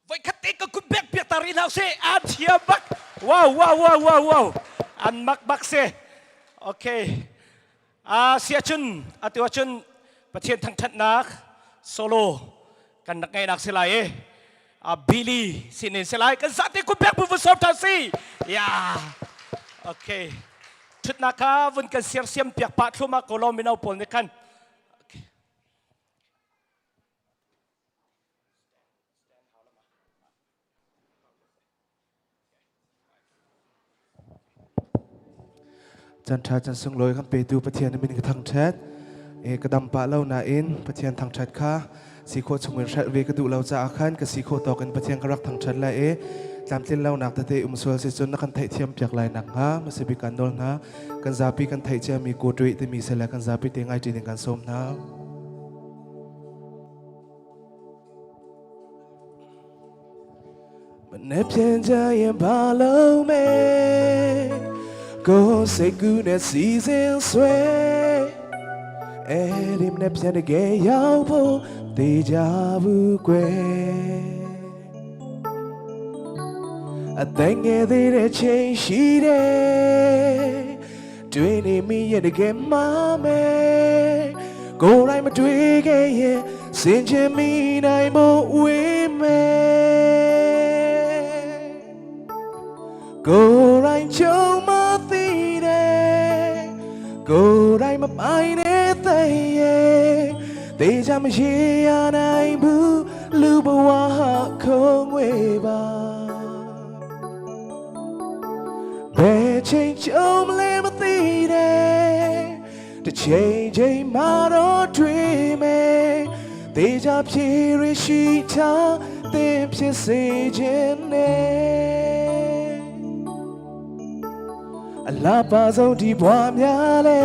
Voikhat te ka kut bek piak ta rih hlah seh an thiam bak wow wow wow wow wow an mak bak se okay a sia cun atu ahcun Pathian thangthatnak solo kan rak ngeihnak si lai e a Billy sinin si lai kan zate kut bek bu vun sawm than si ya okay thutnak kha vun kan siarsiam piak pah thluma ko lo mino pawl nih khan Chan ṭha chan sunglawi kan petu Pathian min ka thangṭhat. E, ka dam pah lo nain Pathian thangṭhat kha si khawh chungin hrelh ve ka duh lo caah khan ka si khawh tawk in Pathian ka rak thangṭhat lai i tlamtlin lonak tete um sual si cun na kan theihthiam piak lai nak hnga masibi kan nawl hna kan zapi kan theih ciami kawṭuih timi sele kan zapi te ngai ṭi ding kan sawm hna. မနေ့ပြန်ကြရင်ဘာလုံးမဲကိုစိတ်ကူးနဲ့စီစဉ်ဆွဲအဲ့ဒီမနေ့ပြန်တကယ်ရောက်ဖို့တေချာဘူးကွယ်အသက်ငယ်သေးတဲ့ချိန်ရှိတယ်တွေ့နေမိရင်တကယ်မမယ်ကိုယ်တိုင်မတွေ့ခဲ့ရင်စင်ချင်မိနိုင်မို့ဝေးမယ်ကိုယ်တိုင်ချုံမသိတယ်ကိုယ်တိုင်မပိုင်တဲ့တဲ့ရဲ့တေချာမရှိရနိုင်ဘူးလူဘဝခုံငွေ ငွေပါဘယ်ချိန်ကြုံမလဲမသိတဲ့တစ်ချိန်ချိန်မှတော့တွေ့မယ်တေချာဖြည့်ရရှိချသင်ဖြစ်စေခြင်းနဲ့အလားပါဆုံးဒီဘွားများလဲ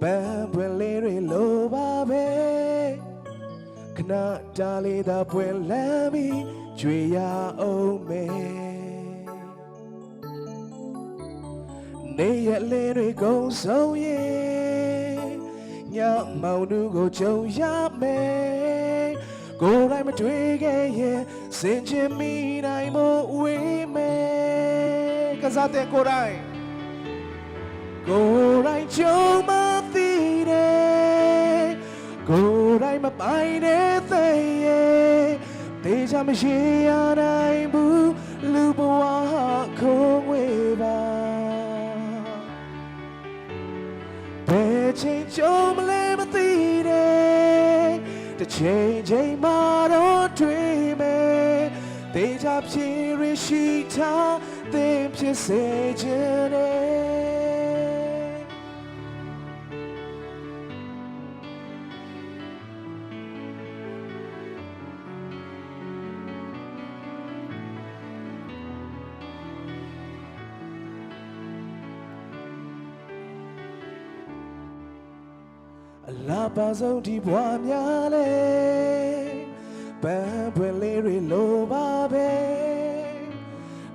ပန်းပွင့်လေးတွေလိုပါပဲခဏတားလေးသာပွင့်လန်းပြီးကြွေရအောင်မယ်နေရက်လေးတွေကုန်ဆုံးရင်ညမောင်သူကိုကြုံရမယ်ကိုယ်တိုင်မတွေ့ခဲ့ရင်စင်ချင်မိနိုင်မို့ဝေးမယ်ကစားတဲ့ကိုယ်တိုင်ကိုယ်တိုင်ကြုံမသိတယ်ကိုယ်တိုင်မပိုင်တဲ့သိရဲ့တေချာမရှိရနိုင်ဘူးလူဘဝခုံးဝေးပါဘယ်ချိန်ကြုံမလဲမသိတဲ့တစ်ချိန်ချိန်မှတော့တွေ့မယ်တေချာဖြည့်ရရှိထားသင်ဖြစ်စေခြင်းနဲ့ အလားပါဆုံးဒီဘွားများလဲပန်းပွင့်လေးတွေလိုပါပဲ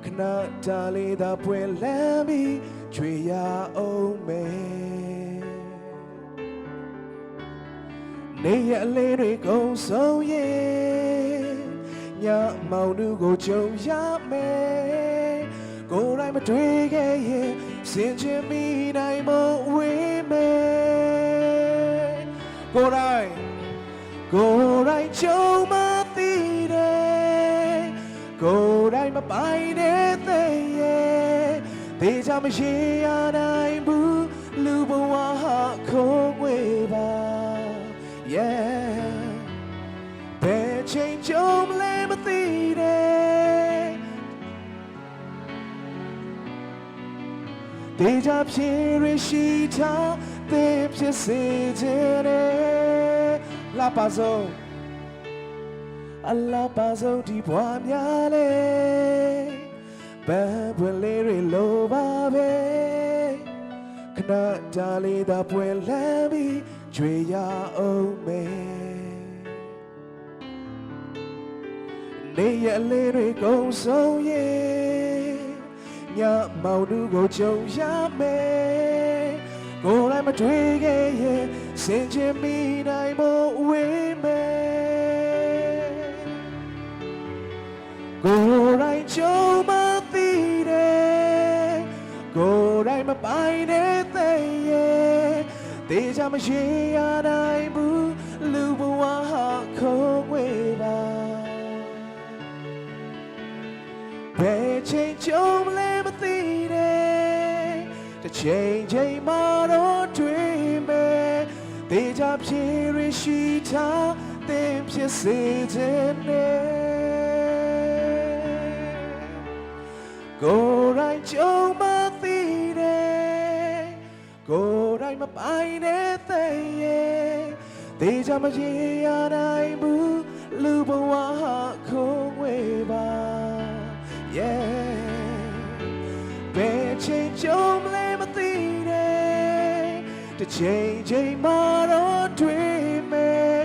ခဏတားလေးသာပွင့်လန်းပြီးချွေရအောင်မယ်နေရက်လေးတွေကုန်ဆုံးရင်ညမောင်သူကိုကြုံရမယ်ကိုယ်တိုင်မတွေ့ခဲ့ရင်စင်ချင်မိနိုင်မို့ဝေးမယ်ကိုယ်တိုင်ကိုယ်တိုင်ကြုံမသိတယ်ကိုယ်တိုင်မပိုင်တဲ့သိရဲ့တေချာမရှိရနိုင်ဘူးလူဘဝဟာခုံးဝေးပါ yeah ဘယ်ချိန်ကြုံမလဲမသိတဲ့တေချာဖြည့်ရရှိထားသင်ဖြစ်စေခြင်းနဲ့လာပါဆုံးအလားပါဆုံးဒီဘွားများလဲပန်းပွင့်လေးတွေလိုပါပဲခဏတားလေးသာပွင့်လန်းပြီးကြွေရအောင်မယ် နေရက်လေးတွေကုန်ဆုံးရင်ညမောင်သူကိုကြုံရမယ်ကိုယ်တိုင်မတွေ့ခဲ့ရင်စင်ချင်မိနိုင်မို့ဝေးမယ်ကိုယ်တိုင်ကြုံမသိတယ်ကိုယ်တိုင်မပိုင်တဲ့သိရဲ့တေချာမရှိရနိုင်ဘူးလူဘဝဟာခုံးဝေးပါ ဘယ်ချိန်ကြုံမလဲမသိတဲ့တစ်ချိန်ချိန်မှတော့တွေ့မယ်တေချာဖြည့်ရရှိထားသင်ဖြစ်စေခြင်းနဲ့ကိုယ်တိုင်ကြုံမသိတဲ့ကိုယ်တိုင်မပိုင်တဲ့သိရဲ့တေချာမကြည့်ရနိုင်ဘူးလူဘဝဟာခုံးဝေးပါ yeah ဘယ်ချိန်ကြုံမလဲမသိတဲ့တစ်ချိန်ချိန်မှတော့တွေ့မယ်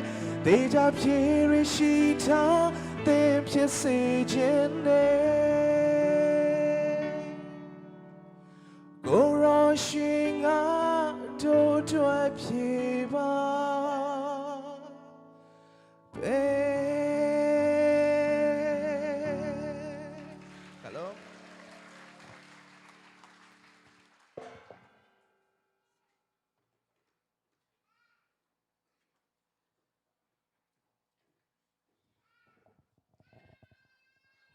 တေချာဖြည့်ရရှိထားသင်ဖြစ်စေခြင်းနဲ့ကိုရောရှင်ကတို့တွေ့ဖြစ်ပါပဲကလုံး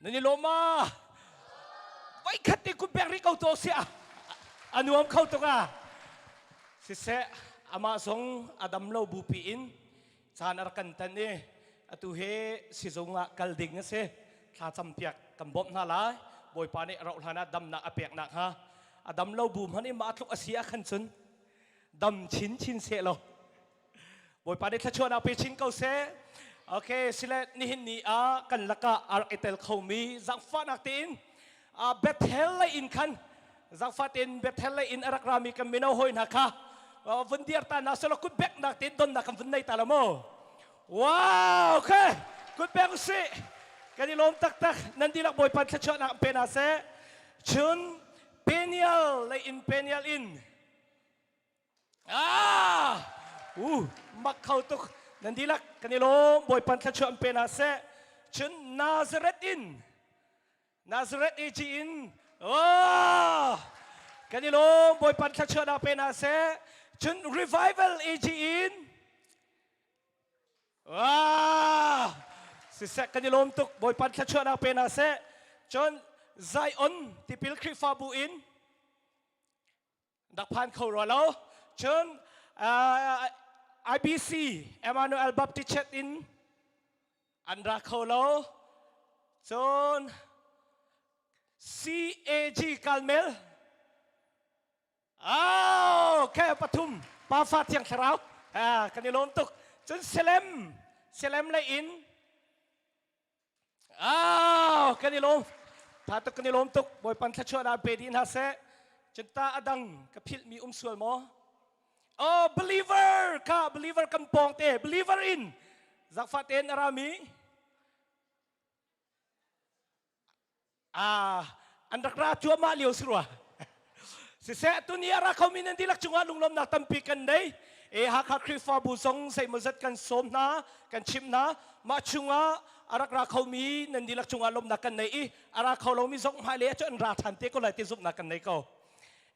Nan i lawm ma? Voikhat te kun pek rih ko to sia. A nuam kho tuk ah. Siseh amah zong a dam lo bupi in caan a rak kan tan i Atu hi sizung ah kal ding a si. Thla campiak kan bawmh hna lai. Bawipa nih rauh hlan ah damnak a pek nakhnga. A dam lo bu hmanh in mah tluk a si ah khan cun dam chinchin seh law Bawipa nih thluachuahnak pe chin ko seh. Okay, sile nihin ni ah kan lakah a rak i tel khomi zaangfahnak tein Bethel lei in khan zaangfah tein Bethel lei in a rak rami kan mino hawi hna kha vun dir ta hna selaw kut beknak tein donnak kan vun nei ta lo maw? Wow, okay, kut bek usih. Kan i lawm taktak. Nan dihlak Bawipa thluachuahnak pe hna seh. Cun Peniel lei in Peniel in Ah! Uh, mak kho tuk. Nan dihlak kan i lawm. Bawipa thluachuah an pe hna seh. Cun Nazareth in Nazareth AG in oh, kan i lawm. Bawipa thluachuahnak pe hna seh. Cun Revival AG in Ah! Siseh kan i lawm tuk. Bawipa thluachuahnak pe hna seh. Cun Zion tipil Khrihfabu in dak phan kho rua lo cun IBC Emmanuel Baptist Church in an ra kho lo cun CAG Kalmel oh ke pathum pa fa thiang thlarau kan i lawm tuk cun Selem Selem lei in Ah, kan i lawm. Tha tuk kan i lawm tuk. Bawipan thluachuah dan pe dih hna seh. Cunta adang ka philh mi um sual maw? Oh, believer ka believer kan pawng te believer in zakfa ten arami Ah, an rak ra cuahmah lio si rua. Siseh, tuni a ra khomi nan dihlak cungah lunglawmnak tampi kan nei. E Hakha Khrihfabu zong zeimawzat kan sawm hna, kan chimh hna. Mah chungah a rak ra khomi nan dihlak cungah lawmnak kan nei i a ra kho lomi zong hmailei ah cun an ra ṭhan te ko lai ti zumhnak kan nei ko.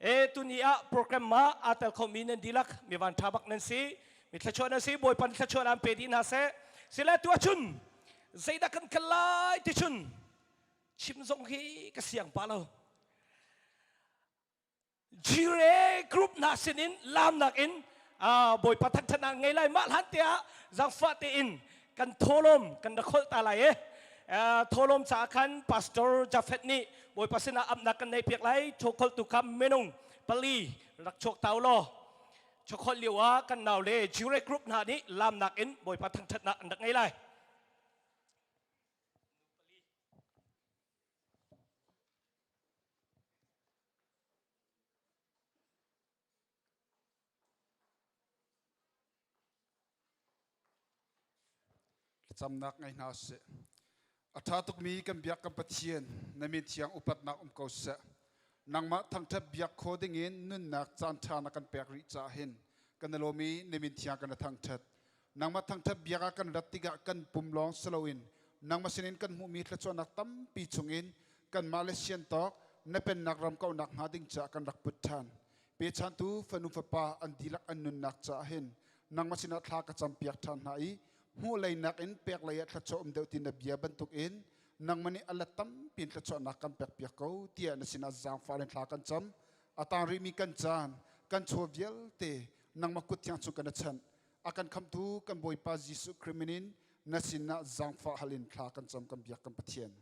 E tuni ah program ma aa tel khomi nan dihlak mi van ṭha bak nan si. Mi thluachuah nan si, Bawipa nih thluachuah an pe dih hna seh. Sile tu ahcun zeidah kan kal lai ti cun chim zong hi ka siang pa lo Jire group hna sinin lamnak in bawipa thangthatnak ngei lai mah hlan te ah zangfah tein kan tholom kan ra kholh ta lai e tholom caah khan pastor Jafet nih bawipa sinah amnak kan nei piak lai chokholtu kha minung pali rak chuak tau law chokholh lio ah kan nau le Jire group hna nih lamnak in bawipa thangthatnak an rak ngei lai. Thlacamnak ngei hna sih. A ṭha tukmi kan biak kan Pathian, na min thiang upatnak um ko seh. Nangmah thangṭhat biak kho dingin nunnak caanṭha na kan pek rih caah hin kan i lawm i na min thiang kan i thangṭhat. Nangmah thangṭhat biak ah kan rat tikah kan pum lawng si loin nangmah sinin kan hmuhmi thluachuahnak tampi chungin kanmah le siantawk na pennak ram kauhnak hnga ding caah kan rak put ṭhan. Pechantu fanu fapa an dihlak an nunnak caah hin nangmah sinah thla ka campiak ṭhan hna i hmuh lei nakin pek lei ah thluachuah um deuh ti na bia bantukin nangmah nih a let tampi in thluachuahnak kan pekpiak ko tiah na sinah zaangfah in thla kan cam. A tang rihmi kan caan, kan chaw vialte nangmah kut thiang chung kan i chanh. A kan khamhtu kan Bawipa Jesuh Khrih min in na sinah zaangfah hal in thla kan cam kan biak kan Pathian.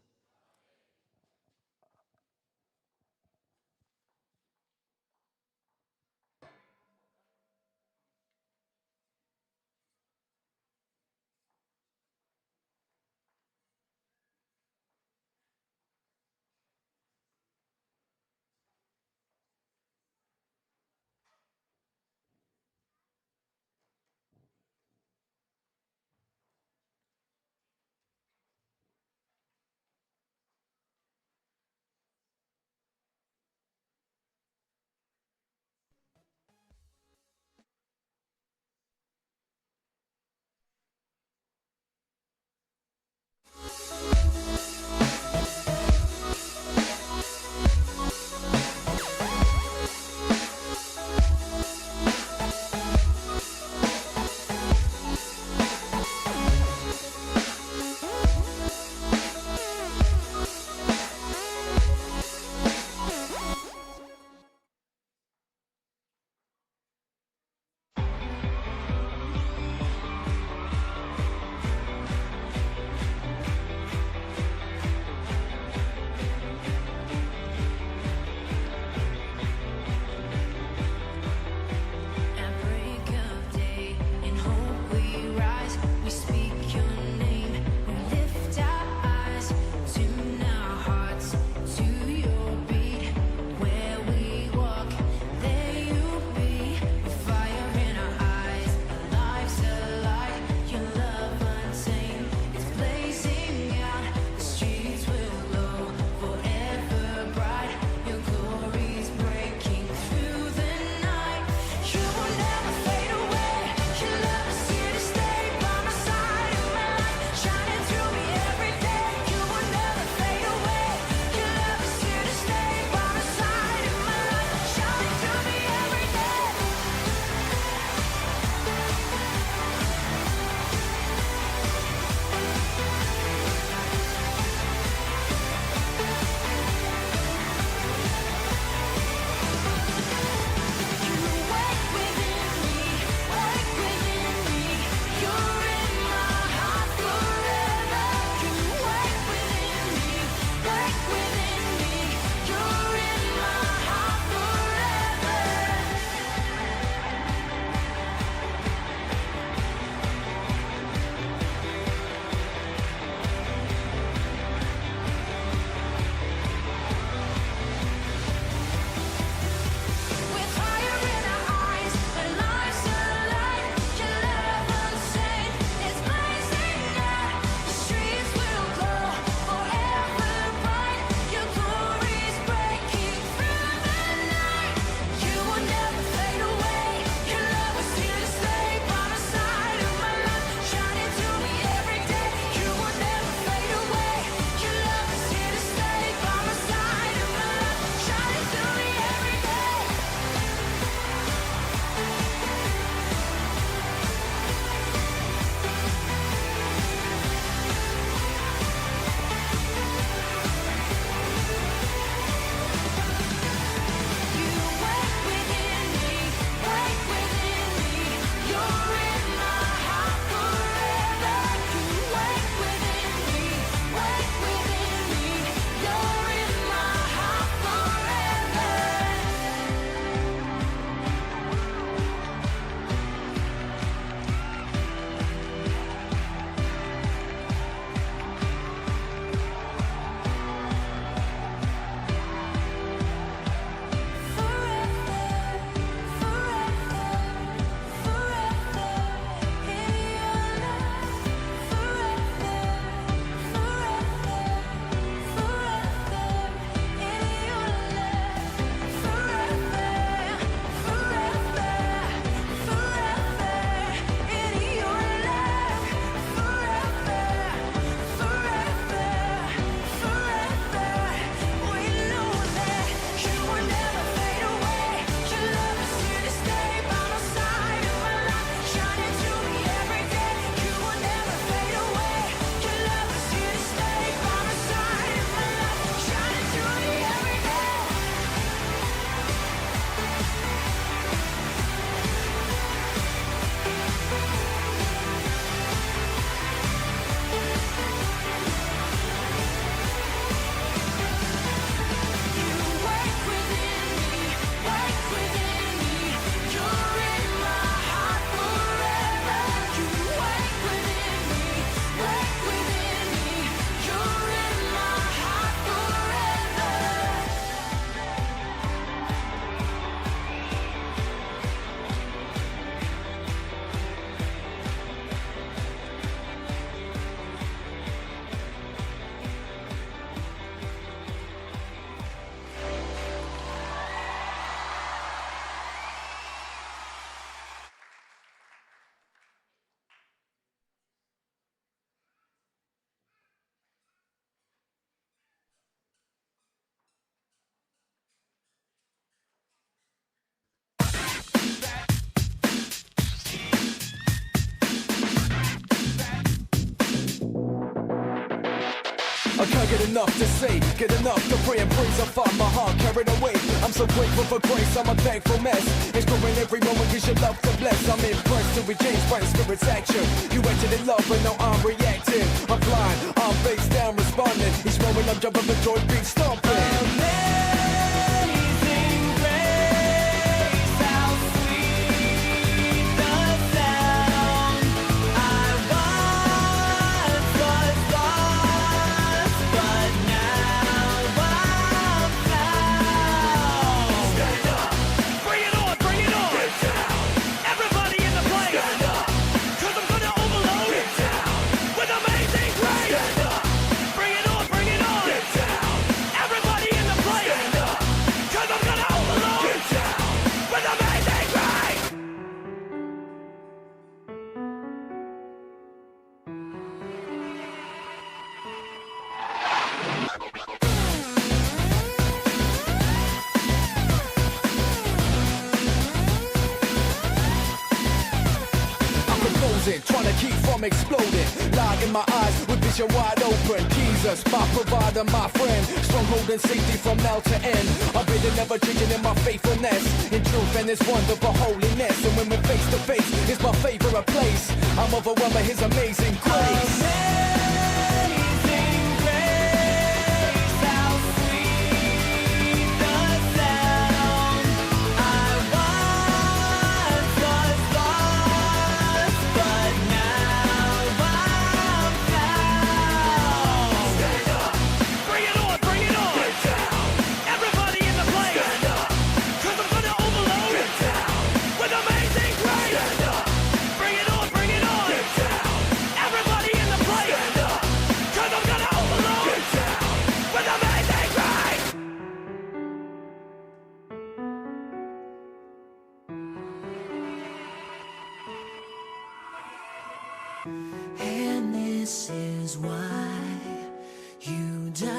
I can't get enough to say, get enough to pray and praise. I find my heart carried away. I'm so grateful for grace, I'm a thankful mess. It's growing every moment cause you love to bless. I'm impressed to be changed by the spirit's action. You acted in love, but now I'm reacting. I'm blind, I'm face down, responding. Each moment I'm jumping for joy, beat stomping. Amazing grace, how sweet the sound. I once was lost, but now I'm found. Stand up. Bring it on, bring it on. Get down. Everybody in the place. Stand up. Cause I'm gonna overload. Get down. With amazing grace. Stand up. Bring it on, bring it on. Get down. Everybody in the place. Stand up. Cause I'm gonna overload. Get down. With amazing grace. I'm composing, trying to keep from exploding. Lie in my eyes with vision wide open. Jesus, my provider, my friend. Stronghold and safety from now to end. I've been never changing in my faithfulness. In truth and His wonderful holiness. And when we're face to face, it's my favorite place. I'm overwhelmed by His amazing grace. Amazing grace, how sweet the sound. I once was lost, but now I'm found. Stand up. Bring it on, bring it on. Get down. Everybody in the place. Stand up. Cause I'm gonna overload. Get down. With amazing grace. Stand up. Bring it on, bring it on. Get down. Everybody in the place. Stand up. Cause I'm gonna overload. Get down. With amazing grace. And this is why you died.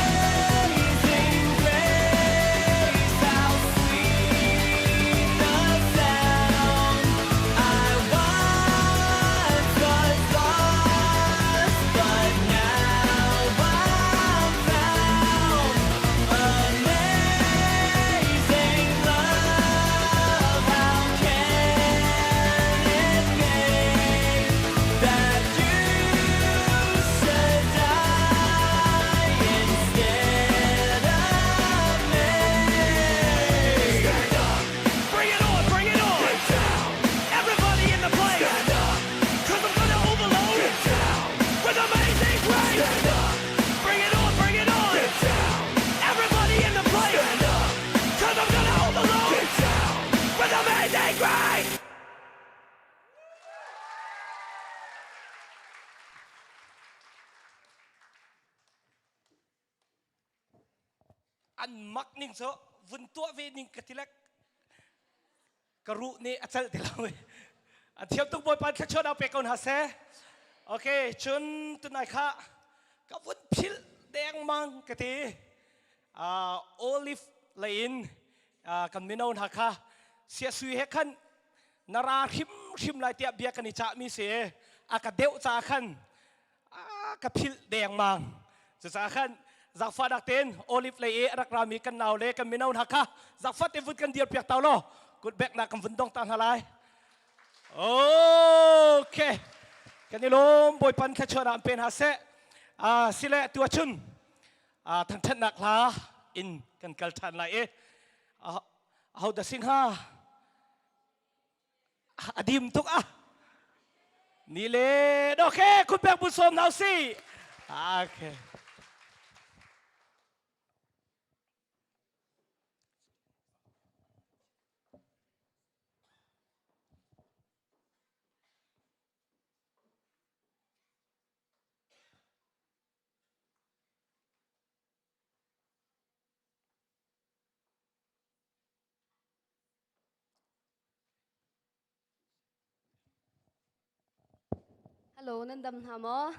Amazing grace, how sweet the sound. I once was lost, but now I'm found. Amazing love, how can it be that you should die instead of me? Stand up. Bring it on, bring it on. Get down. Everybody in the place. Stand up. Cause I'm gonna overload. Get down. With amazing grace. Stand up. Bring it on, bring it on. Get down. Everybody in the place. Stand up. Cause I'm gonna overload. Get down. With amazing grace. An mak ning so vun tuah ve ning ka tilek ka ruh nih a celh ti lo. An thiam tuk Bawipa thluachuah pe ko hna seh. Okay, cun tunai kha ka vun philh dengmang ka ti. Olive lei in kan mino hna kha siasui he khan na ra hrimhrim lai tiah bia kan i cahmi si a ka deuh ca khan ka philh dengmang. Cucaah khan zaangfahnak tein olive lei i a rak rami kan nau le kan mino hna kha zaangfah te vun kan dir piak tau law kutbeknak kan vun dong ta hna lai. Okay. Kan i lawm Bawipa thluachuah an pe hna seh. Sile tu ahcun thangṭhatnak hla in kan kal ṭhan lai i aho dah sing hnga? A dim tuk ah. Ni le okay, kutpek bu sawm hna usih. Okay. Hello, nan dam hna maw?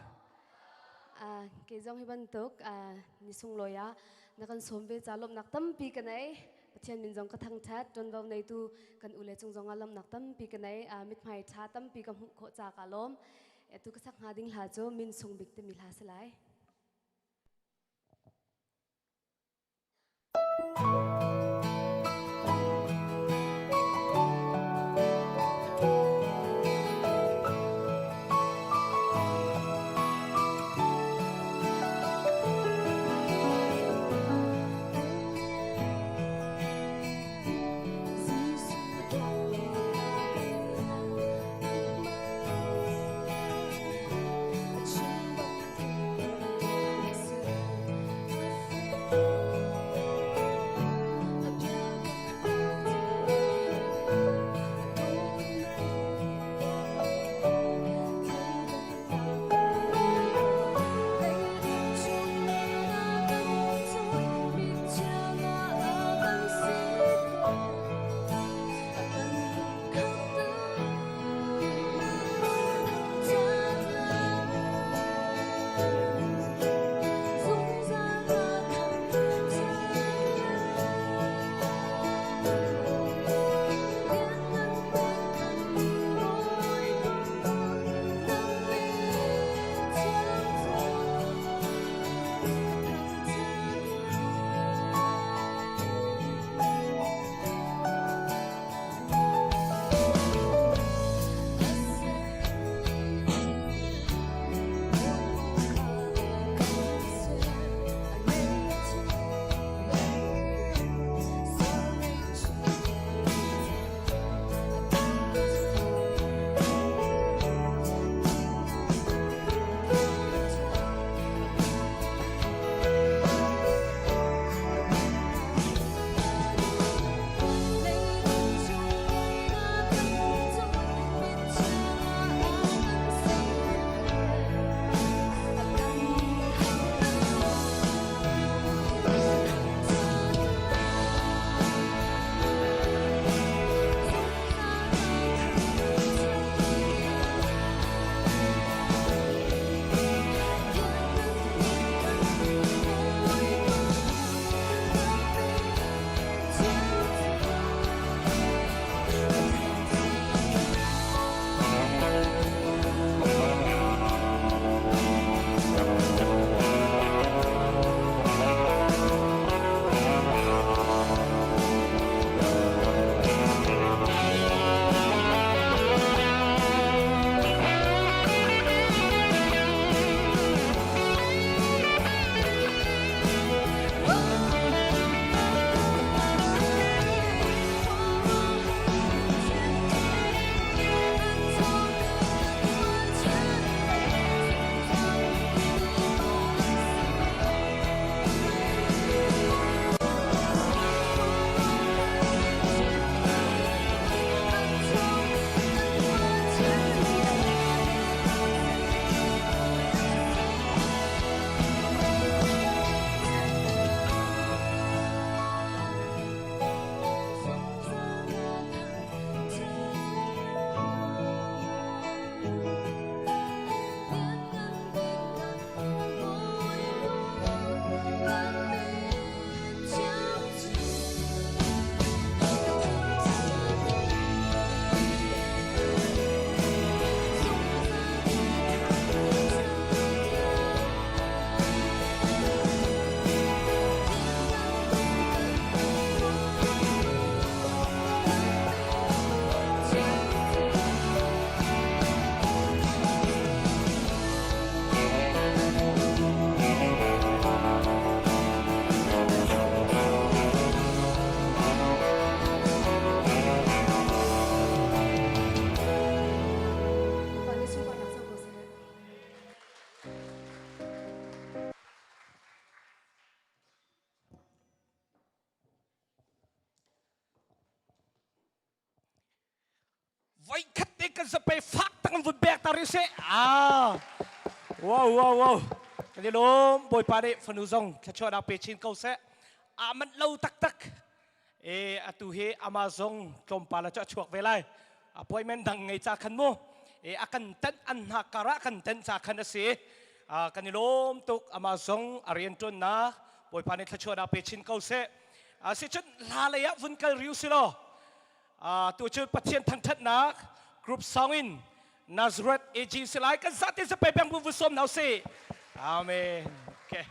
Uh, kei zong hi bantuk uh, ni sunglawi ah na kan sawm ve ca lawmhnak tampi ka nei. Pathian min zong ka thangthat, ṭuanvo neitu kan ule cung zong ah lawmhnak tampi ka nei. Uh, mithmai ṭha tampi ka hmuh khawh ca ka lawm. Atu ka sak hnga ding hla cu min sung bik timi hla si lai. Voikhat te kan zapei fak tang vun bek ta rih seh. Ah. Wow wow wow. Kan i lawm Bawipa nih fanu zong thluachuahnak pe chin ko seh. Aa manh lo taktak. E atu hi ama zong tlawmpal ah cu a chuak ve lai. Appointment dang ngei ca khan mu. E a kan tanh an hna karah kan tanh ca khan a si. Kan i lawm tuk ama zong a rian ṭuannak Bawipa nih thluachuahnak pe chin ko seh. Si cun hla lei ah vun kal riu si law tu cu Pathian thangṭhatnak group song in Nazareth AG si lai kan zate se pe bang bu vu som nau si. Amen. Okay.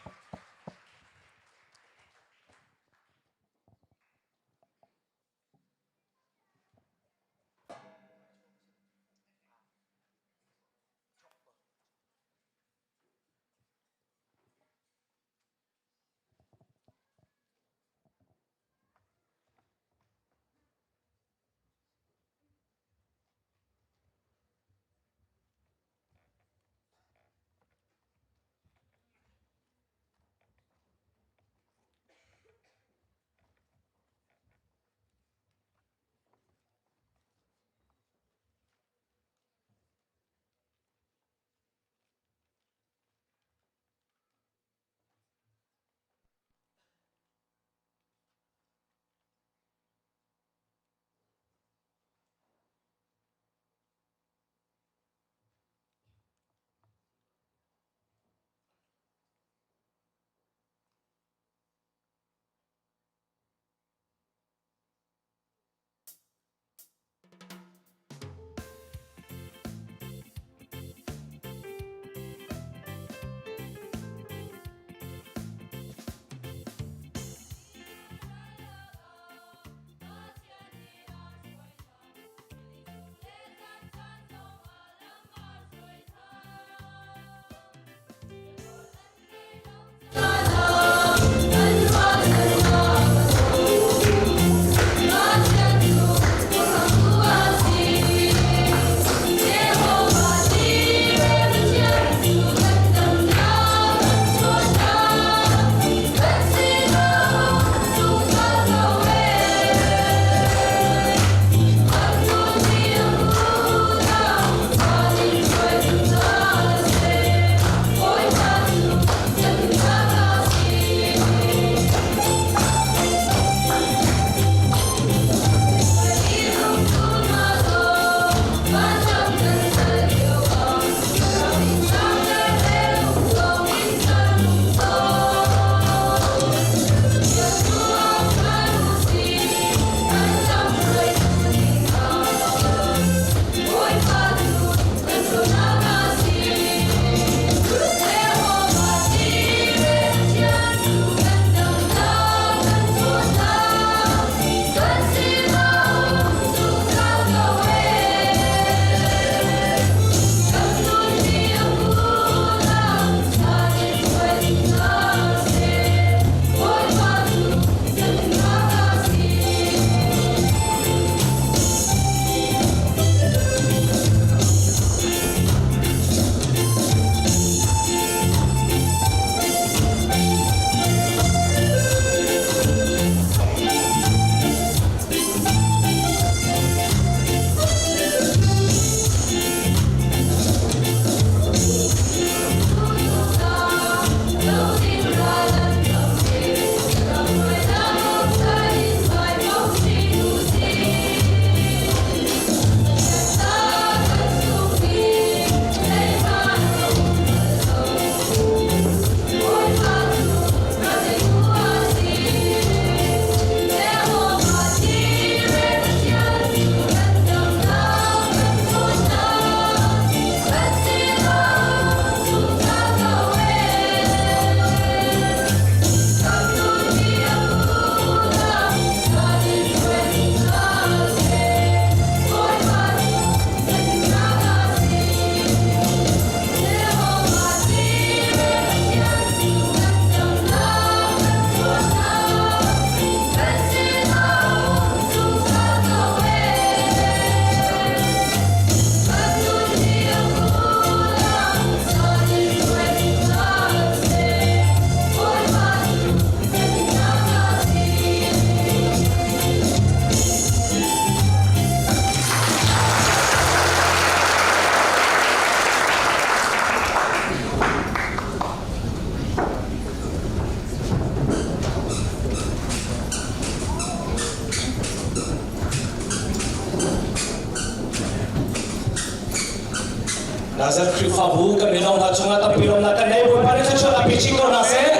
Nazareth Khrihfabu kan mino hna chungah tampi lawmnak kan nei. Bawipa nih thluachuah pe chin ko hna seh.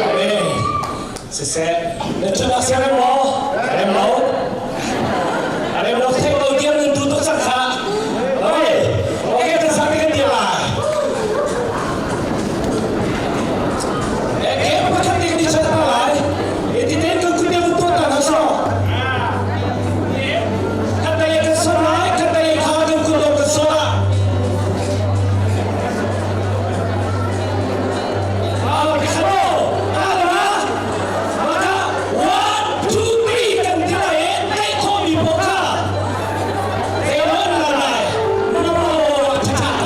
Amen. Siseh, na chungah siarem maw? Rem lo. Rem lo thei ko tiang nan tu tuk cang kha. Okay, okay, kan sami kan dir lai. Eke pakhat ding ni chan ta lai. Eti ten kan kun deu tu ta na so. Kan dai kan so lai, kan dai kha kan kun deu kan so la. Ah, khano, ah, Maka 1 2 3 kan ti lai e, dai kho mi po kha. Zeilon la lai. Na mo cha cha ta.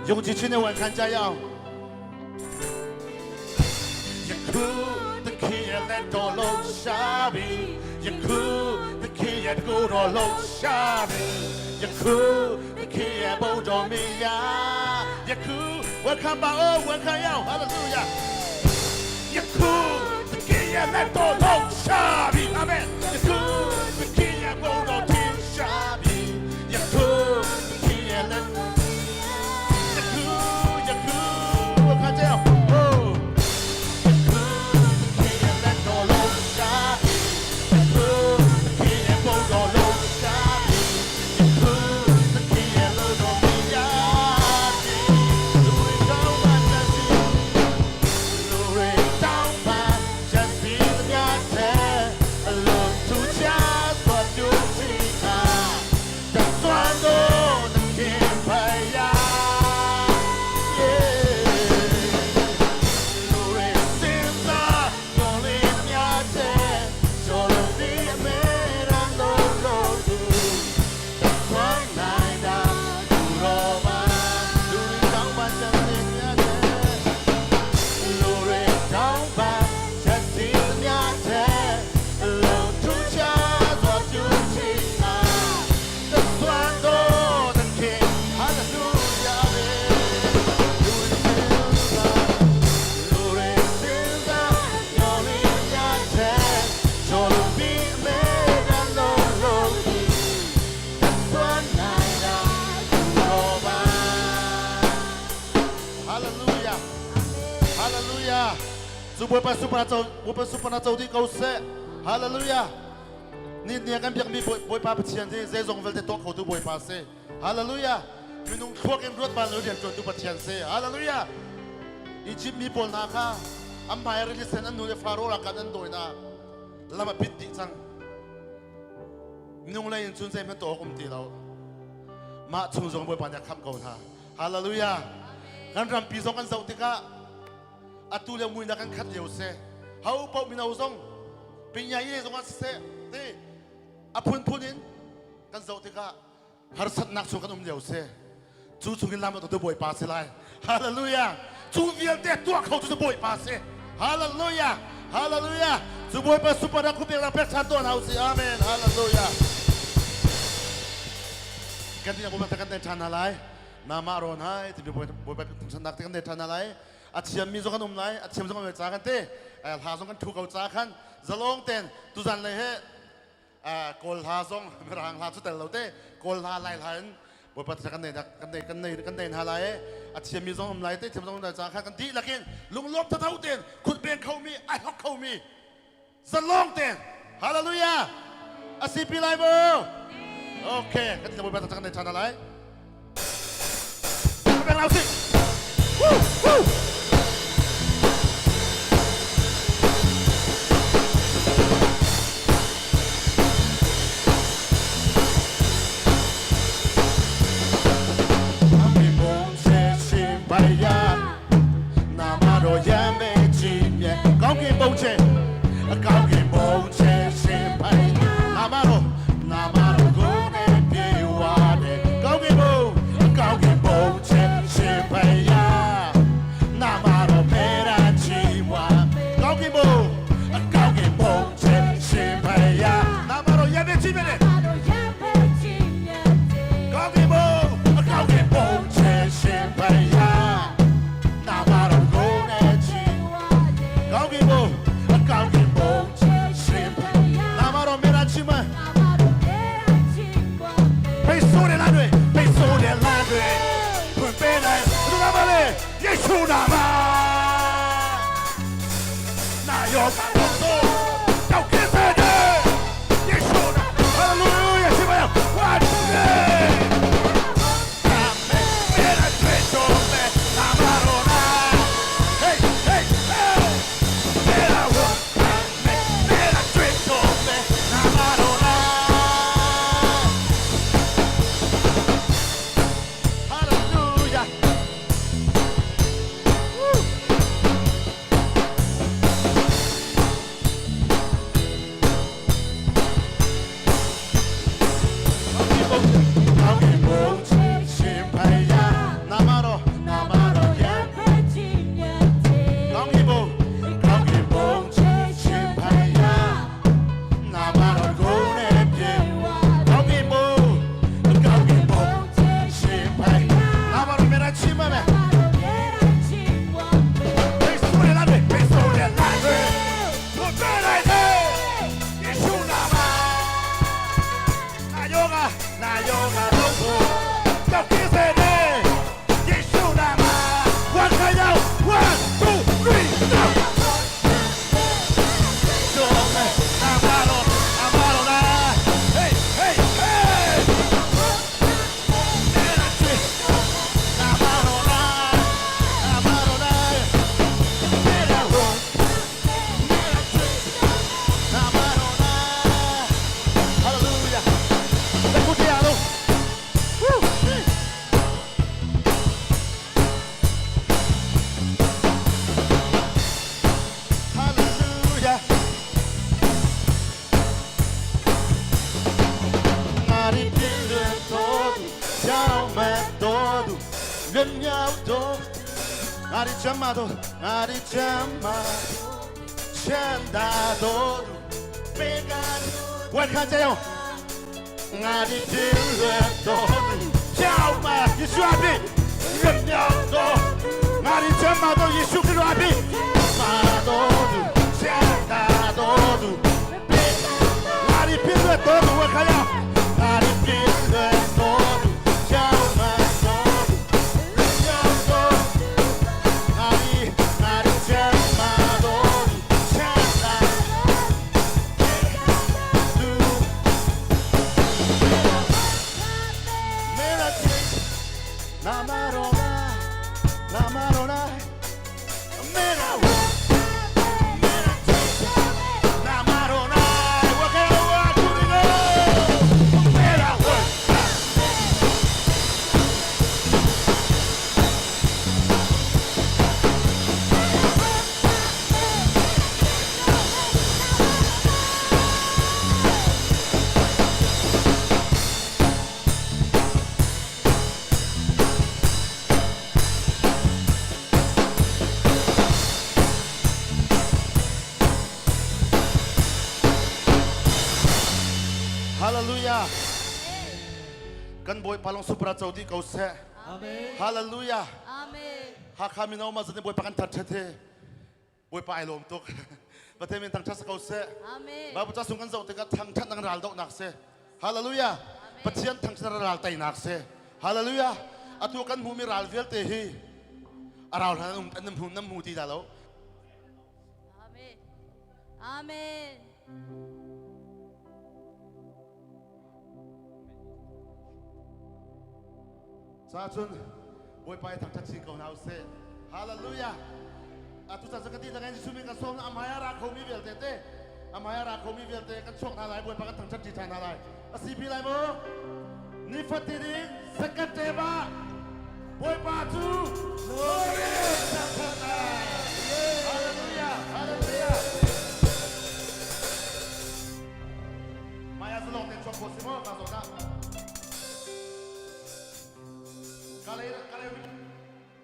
ယုံကြည်ခြင်းနဲ့ဝန်ခံကြရအောင်ယခုသခင်ရဲ့လက်တော်လုံးရှာပြီယခုသခင်ရဲ့ကိုယ်တော်လုံးရှာပြီယခုသခင်ရဲ့ဘုန်းတော်မြတ်ယခုဝန်ခံပါအောင်ဝန်ခံရအောင်ဟာလေလုယာယခုသခင်ရဲ့လက်တော်လုံးရှာပြီအာမင်ယခုသခင်ရဲ့ဘုန်းတော်ထင်ရှားပြီယခုသခင်ရဲ့လက်ယခုယခုဝန်ခံကြရအောင်ဟိုး Hallelujah. Hallelujah. 主不把super 走，我把super 走的高色。Hallelujah. 你你kan biak mi boy pa pathian te zai zong vel te to kho tu boy pa se. Hallelujah. Minung thuak in ruat ban lo rian tuan tu pathian se. Hallelujah. Egypt mi pawl na kha am hmai rili sen an nu le Pharaoh la kan an doi na lama pit di chang. Minung lei in chun zai man to um ti lo. Ma chung zong boy pa nya kham ko na. Hallelujah. Kan rampi zong kan zoh tikah atu le mui na kan khat lio se. Hau pau mino zong pinya ye zong ah siseh te a phunphun in kan zoh tikah harsatnak chung kan um lio se. Cu chungin lam tu Bawipa si lai. Hallelujah. Cu vialte tuah kho tu Bawipa si. Hallelujah. Hallelujah. Cu Bawipa super rak khupek rak pek than tuan hau si. Amen. Hallelujah. Kan ti Bawipa kan ten than hna lai. Nama ron hai ti Bawipa thangthatnak te kan nei than hna lai. A thiammi zong kan um lai, a thiam zong kan um ca kan te. Hla zong kan thu ko ca khan zalong ten tuzan lei he Kawl hla zong Mirang hla cu tel lo te Kawl hla Lai hla in Bawipa kan nei kan nei kan nei kan nei hna lai a thiammi zong um lai te thiam zong um lai ca khan kan dihlak in lunglawm thatho ten khutbeng khomi ai hok khomi zalong ten hallelujah a si pi lai mu okay kan ti Bawipa kan nei than lai beng lau si woo woo ကောင်းကင်ဘုံချေအကောင်းကင်ဘုံချေရှင်ပိုင်နာမတော်နာမတော်ကိုနေပြေဝါတယ်ကောင်းကင်ဘုံကောင်းကင်ဘုံချေရှင်ပိုင်ယာနာမတော်မေရာချီဝါကောင်းကင်ဘုံကောင်းကင်ဘုံချေရှင်ပိုင်ယာနာမတော်ရတဲ့ချီမြဲကောင်းကင်ဘုံကောင်းကင်ဘုံချေရှင်ပိုင်ယာနာမတော်ကိုနေချီကောင်းကင်ဘုံကောင်းကင်ဘုံချေရှင်ပိုင်နာမတော်မေရာချီမ 被苏的拉队，被苏的拉队，准备来，知道吗嘞？耶稣那嘛，那要看我走，要跟随的，耶稣那，哈利路亚，西班牙，万岁！别来追求呗，那马罗那，嘿嘿嘿，别来我，别来追求呗，那马罗那。Hallelujah. 那有个痛苦，要给谁的？耶稣那嘛，我可要 one two three go。那马罗，那马罗来，嘿嘿嘿，那马罗来，那马罗来，那罗，那马罗来，哈利路亚，来鼓掌喽！哈利路亚。哪里听得多，小麦多度，人要多，哪里这么多，哪里这么全大多度，别干，我看见哟，哪里听得多，小麦你说的，人要多，哪里这么多，耶稣给我的，马多度，全大多度。哪里贫困多度，我看呀，哪里贫困多度，小麦多度，人要多，哪里哪里这么多度，全大度，没了钱，那马罗拉，那马罗拉，没了我，没了钱。那马罗来，我看我出这个，没了我。Hallelujah. Kan Bawipa lawng supra co dih ko seh. Amen. Hallelujah. Amen. Hakha mino ma zan Bawipa kan thangṭhat hi Bawipa ai lawm tuk. Pathian min thangṭhat si ko seh. Amen. Bible ca sung kan zoh tikah thangṭhat nang ral dohnak si. Hallelujah. Pathian thangṭhat ral teinak si. Hallelujah. Atu kan hmuhmi ral vialte hi a ral hlan um an hmu nan hmu ti dah lo. Amen. Amen. Ca cun Bawipa i thangṭhat chin ko hna usih. Hallelujah. Atu caan ka ti langai Jesuh min kan sawm amai a ra khomi vialte te amai a ra khomi vialte kan chuak hna lai Bawipa kan thangṭhat ṭi ṭhan hna lai. A si pi lai maw? Nifatin in second te ba Bawipa cu glory thangṭhat lai. Hallelujah. Hallelujah. Maya zalong te chuak ko si maw ka zawn ah. Kalay kalay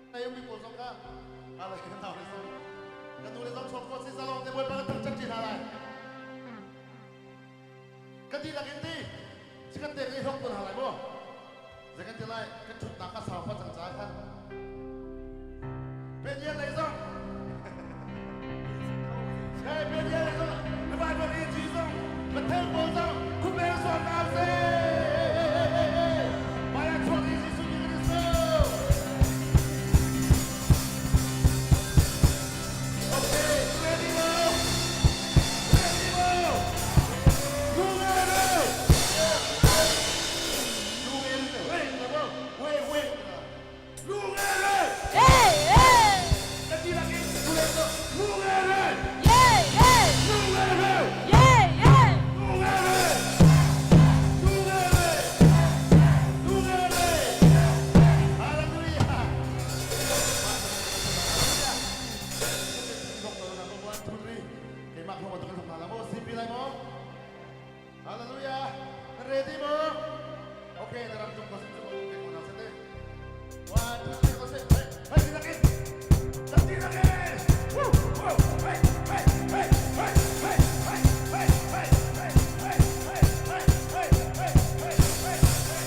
kalay mi pawl zong kha kalay kan nau le zong kan nu le zong chuak ko si zalong te Bawipa kan thangṭhat ṭi hna lai. Kan dihlak in ti chikan te kan i hlok tawn hna lai maw? Zei kan ti lai kan ṭhutnak kha sau fa cang caah khan Penyan lei zong Hey penyan lei zong Revival EG zong Bethel pawl zong Khumel sawm hna usih Maya chuak i Jesuh Christ Okay, ready mo? Ready mo? Lungere! Lungere, wait, wait, wait. Lungere! Hey, hey. Kati lagi, lungere! Lungere! Yeah, yeah. Lungere! Yeah, yeah. Lungere! Lungere! Lungere! Hallelujah! Hallelujah! Ready mo? Okay, naramdam ko sa One, two, three, go, say, hey, hey, sinakit! Sinakit! Woo! Woo! Hey, hey, hey, hey, hey, hey, hey, hey, hey, hey, hey, hey, hey, hey, hey, hey, hey.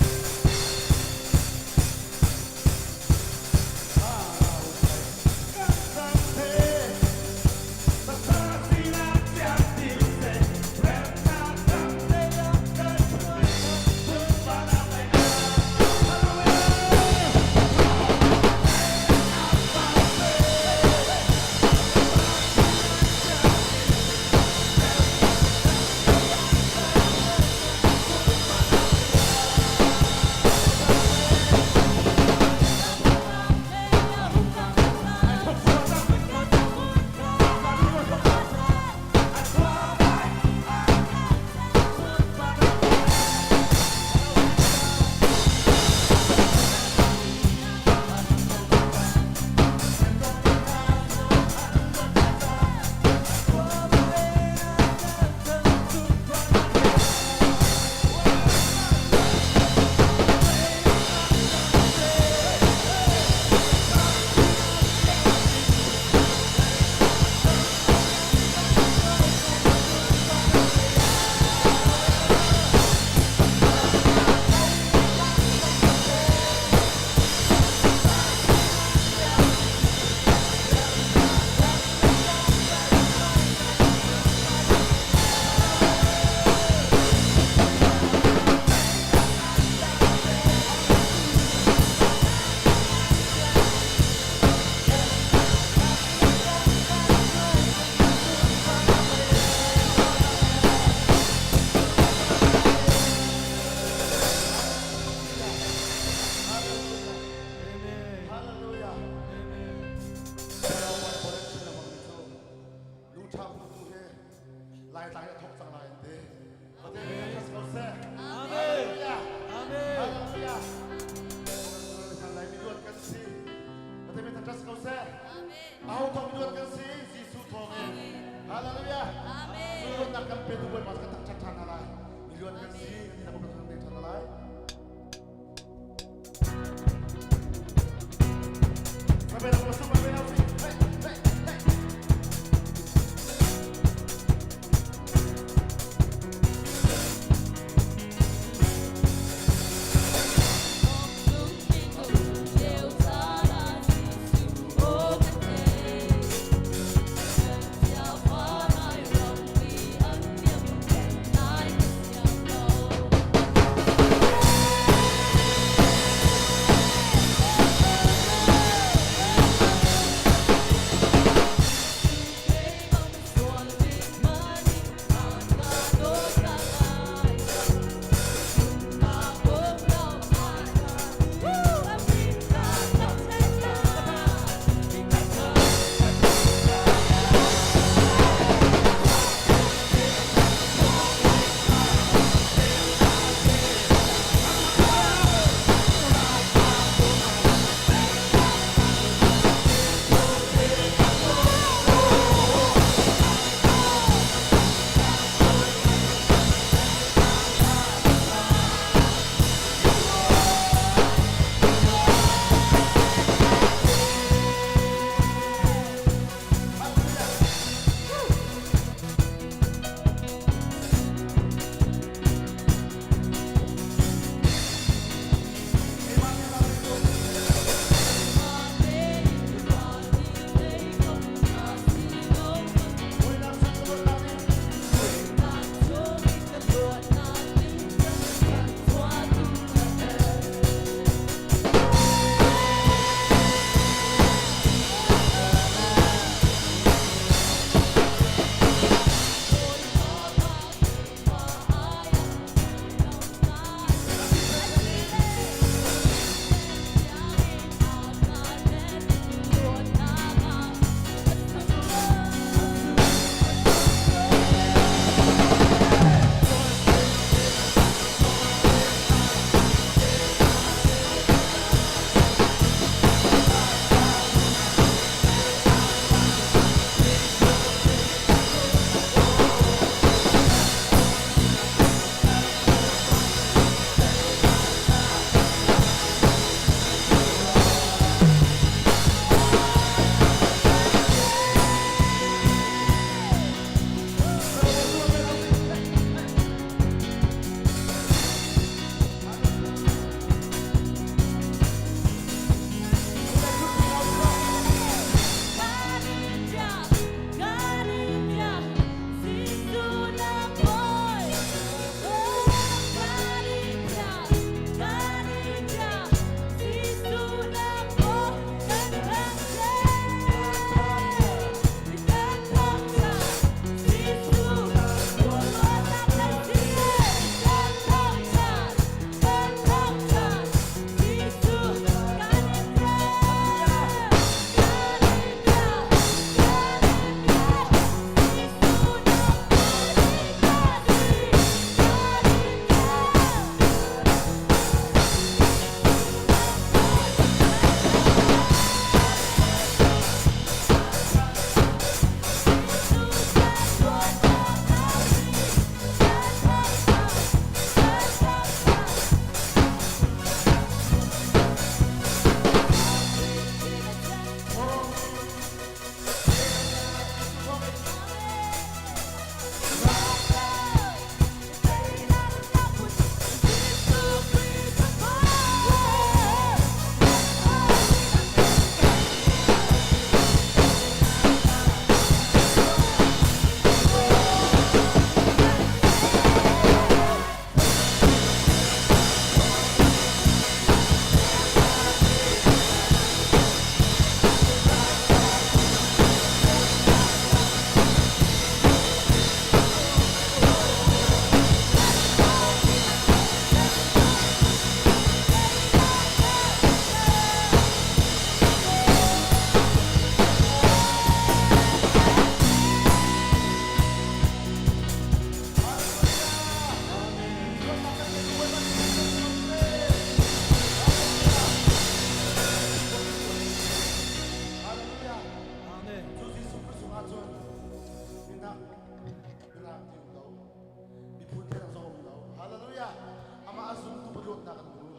petu Bawipa kan thangṭhat ṭhan hna lai. Milian kan si, kan nih Bawipa kan ṭhan hna lai.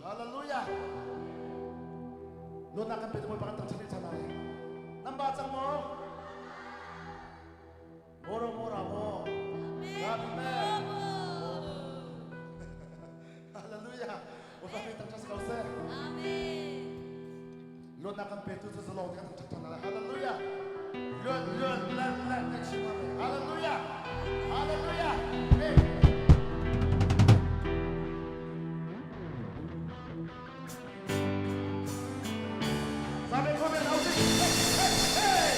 Hallelujah. Luatnak kan pe tu Bawipa kan thangṭhat rih ṭhan lai. Nan ba cang maw? Moro mora mo. Amen. Hallelujah. Bawipa kan thangṭhat si ko seh. Amen. Luatnak kan petu cu zalong te kan thangṭhat ṭhan lai. Hallelujah. Luat luat lan lan kan chim Hallelujah. Hallelujah. Hey. Sabi ko men au Hey hey hey.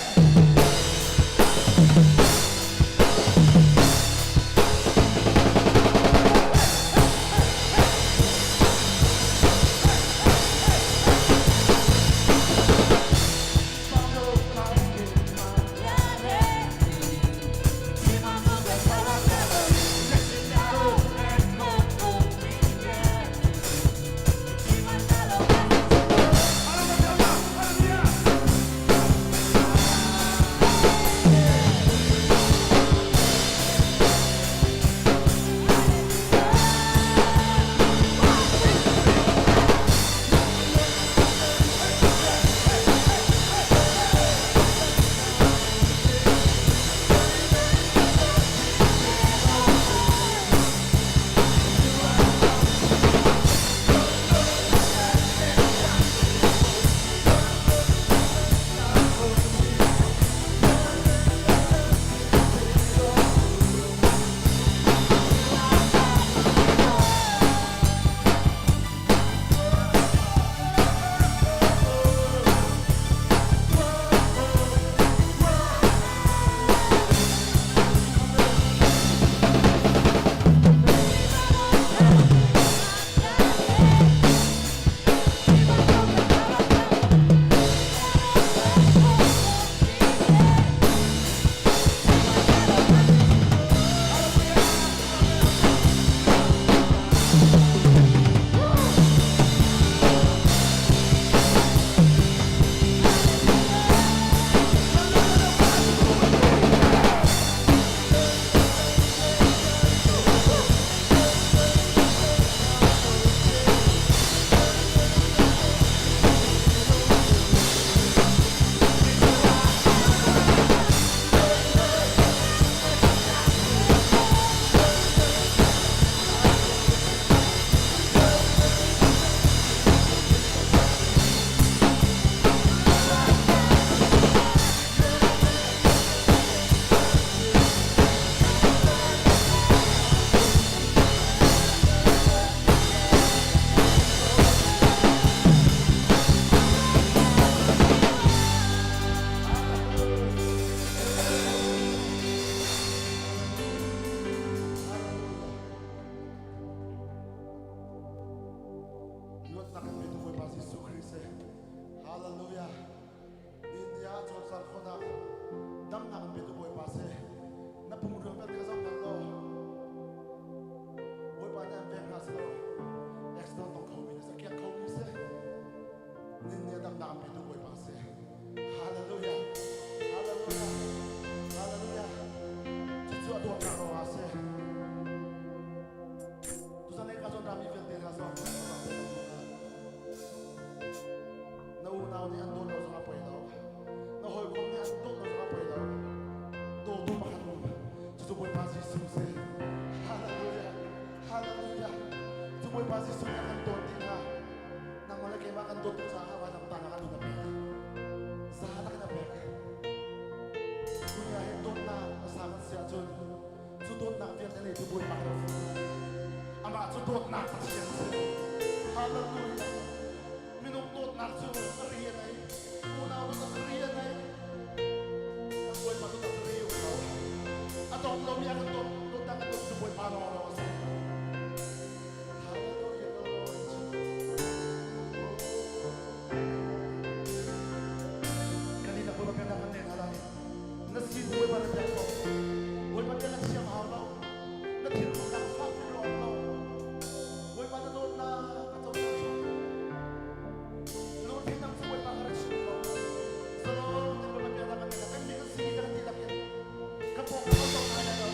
Luatnak kan petu Bawipa Jesuh Khrih si. Hallelujah. India cawlcang khawhnak damnak kan petu Bawipa si. Na pumruang vialte ka zoh hna law Bawipa nih an veng hna si lo. Accident tong kho mi na si, kiak kho mi si. Nin nih damnak an petu Bawipa si. Hallelujah. Hallelujah. Hallelujah. Cucu a dawtnak ruangah si. Tuzan ka zawn rami vialte hna zong na unau nih an dawt lo zong a poi lo. Na hawikom nih an dawt lo zong a poi lo. Dawtu pakhat um. Cucu Bawipa Jesuh si. Hallelujah. Hallelujah. Cu Bawipa Jesuh nih a kan dawt dih hna. Nangmah le keimah kan dawt tuk caah vailamtah ah kan nun a pek. Zaan a kan a pek. Dunia he dawtnak a sang an si ahcun cu dawtnak vialte lei cu Bawipa kan si. Amah cu dawtnak Pathian si. Hallelujah. Minung dawtnak cu ri a nei. Unau dawtnak ri a nei. Kan Bawipa dawtnak cu ri um lo. A dawt lomi a kan dawt dawtnak kan dawt cu Bawipa lawnglawng a si. Hallelujah, Lord. Kan i Bawipa biaknak kan nei hna lai. Na sin Bawipa na biak ko. Bawipa biak na thiam hau lo. Na thinlung fak lawm lo. Bawipa na dawtnak a cohlan chung. Lungthin dang cu Bawipa kha ra chim ko. Zalong te Bawipa biaknak kan nei. Kan mi kan si kan ti lakin. Kan pawng kan tong hna lai lo.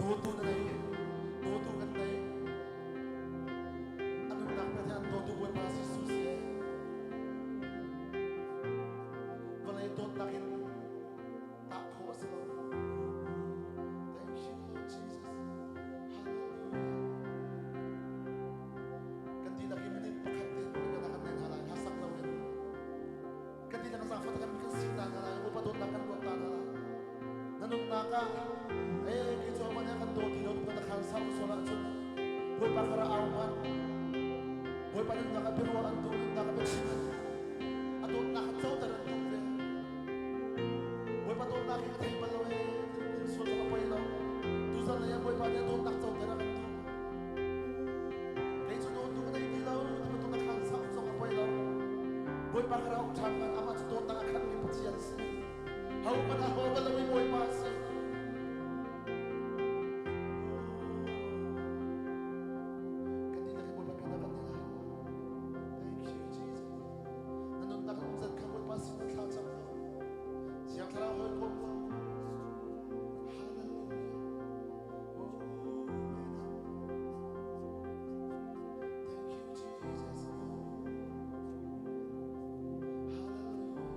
Dawtu na nei. Dawtu kan nei. A nunnak pe an dawtu Bawipa Jesuh si. Vawlei dawtnak in tah khawh a si lo. Thank you, Lord Jesus. Hallelujah. Kan dihlak in minute pakhat te kan kan nei hna lai. Hlasak lo in. Kan dihlak zaangfah kan kan si ta hna lai. Bawipa dawtnak kan ruat ta hna lai. Na nunnak ah eh kei cu amah nih a kan daw ti lo tu na khan sam sual ahcun Bawipa kha ra au hmanh. Bawipa nunnak ah biaruah an duh, nunnak ah biachim an duh. A dawtnak kha coter an duh ve. Bawipa dawtnak hi ka thei bal lo ee, tin sual cu ka poi lo. Tuzan lei ah Bawipa nih a dawtnak coter a kan duh. Kei cu dawtu ka nei ti lo, ti bantuk na khan sam zong a poi lo. Bawipa kha ra um ṭhan hmanh, amah cu dawtnak a khatmi Pathian a si. Ho hmanh a ho bal lo i Bawipa a si. Kan dihlak in Bawipa bia kan nei lai. Thank you, Jesus. Na nunnak in umzat kha Bawipa sin ah thla cam ko. Thiang Thlarau hawikom ko. Hallelujah. Oh, man. Thank you, Jesus. Hallelujah. Hallelujah.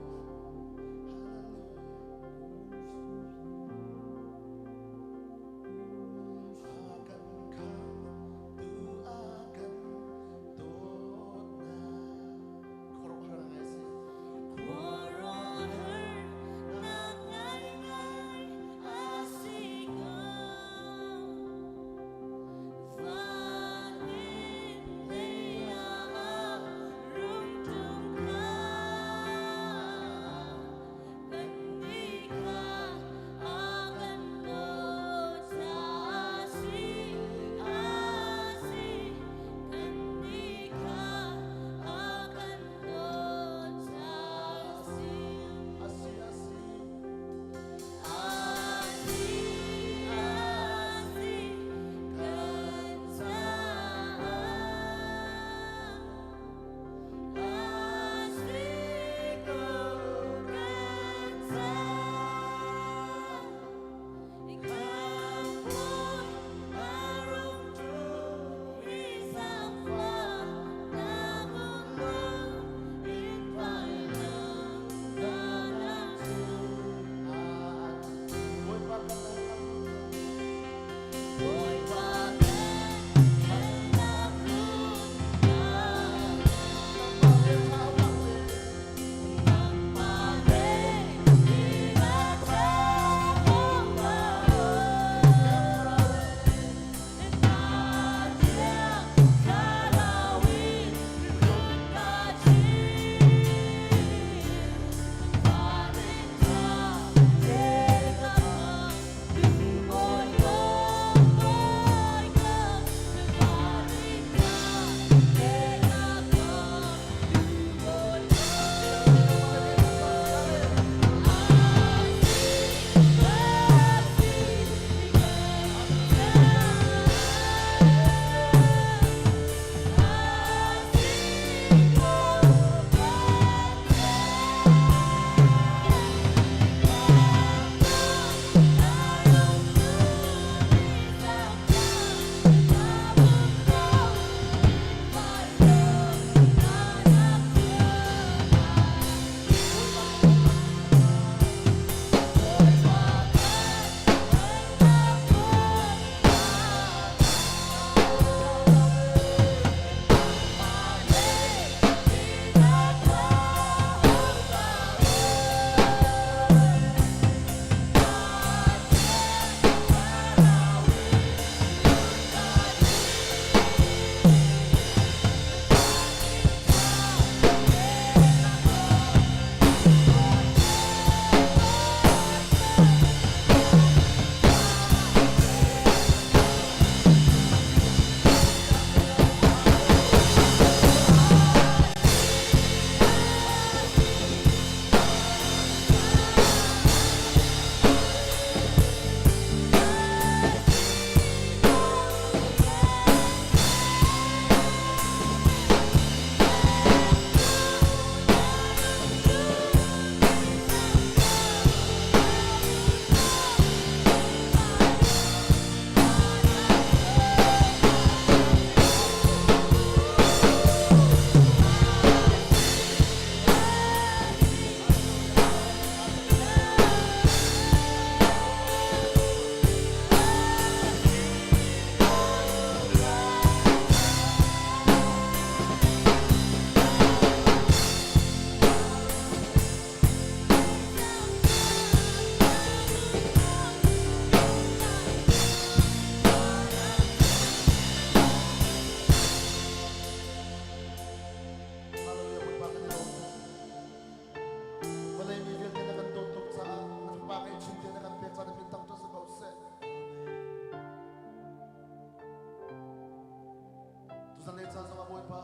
Tuzan le caan zongah Bawipa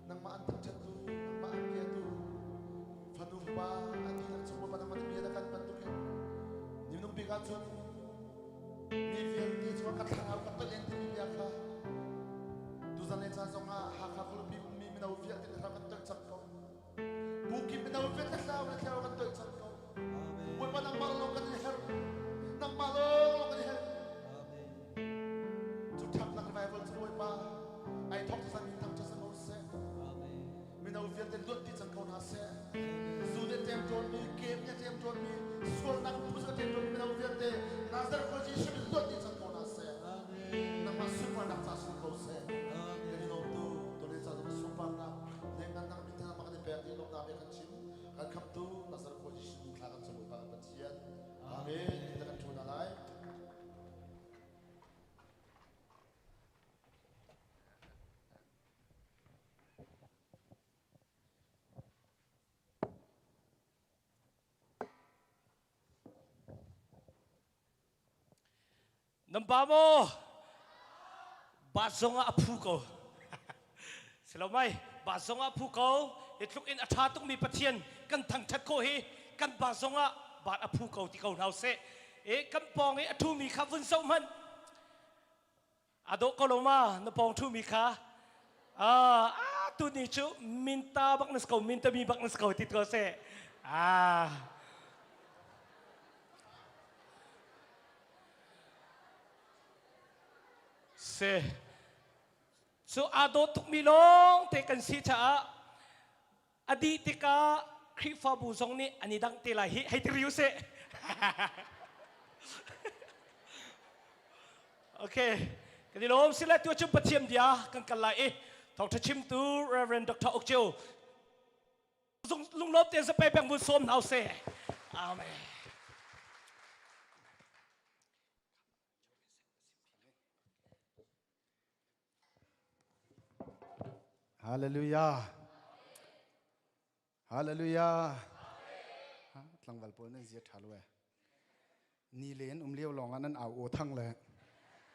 nangmah an thangṭhattu nangmah an biatu fanu fapa an dihlak chung Bawipa nangmah na bia na kan bantukin ni minung bik ahcun mi vialte cungah ka thlarau ka toih timi bia kha tuzan le caan zongah Hakha khualipi ummi mino vialte na thlarau kan toih cang ko. Bu kip mino vialte thlarau na thlarau kan toih cang ko. Bawipa nangmah lawng kan i herh. Nangmah lawng kan i herh. Cu ṭhaknak revival cu Bawipa ai thawk cang in thang cang ko seh. Mino vialte luat ti cang ko hna seh. Zu nih ṭemṭawnmi, kem nih ṭemṭawnmi, sualnak phun a ṭemṭawnmi mino vialte Nazareth khua Jesuh nih luat ti cang ko hna seh. Nangmah sunparnak ca si ko seh. Kan i lawm tu, tole ca zong sunparnak, lengngannak min thang kan i pek dih lawmnak bia kan chim. Kan khamtu Nazareth khua Jesuh min thla kan cam Bawipa kan Pathian. Amen. Kita kan ṭhu hna lai. Nan pa maw? Bat zong ah a phu ko. Silo mai, bat zong ah a phu ko. Hi tluk in a ṭha tukmi Pathian kan thangṭhat khawh hi kan ba zong ah bat a phu ko ti ko hna usih. E kan pawng i a ṭhumi kha vun zoh hmanh. A dawh ko lo ma na pawng ṭhumi kha? Ah, tuni cu minta bak na si ko, mintami bak na si ko ti ko seh. Ah. Se. Cu aa dawt tukmi lawng te kan si caah a dih tikah Khrihfabu zong nih an i dangh te lai hi hei ti riu seh. Okay, kan i lawm sile tu cu Pathian bia kan kal lai i thawngṭha chimtu Reverend Dr. Ok Cheu lunglawm tein zapei peng vun sawm hna usih. Amen. Hallelujah. Hallelujah. Tlangval pawl nan zia ṭha lo e. Ni len um lio lawng ah nan au aw thang le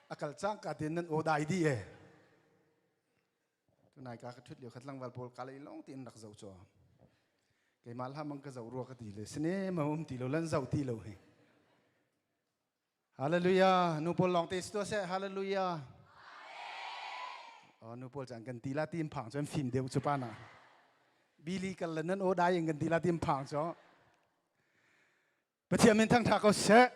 akal cang ka tin nan aw dai di e. Tunai ka ka ṭhut lio kha tlangval pawl ka lei lawng tiin rak zoh caw. Keimah hlah mang ka zoh rua ka ti le sine ma um ti lo lan zoh ti lo hi. Hallelujah. Nu pawl lawng te si tuah seh. Hallelujah. Oh, nu pawl caan kan ti la tim phang cun fim deuh cu pa na. Bili kal le nan aw dai in kan ti la tim phang cu. Pathian min thangtha ko seh.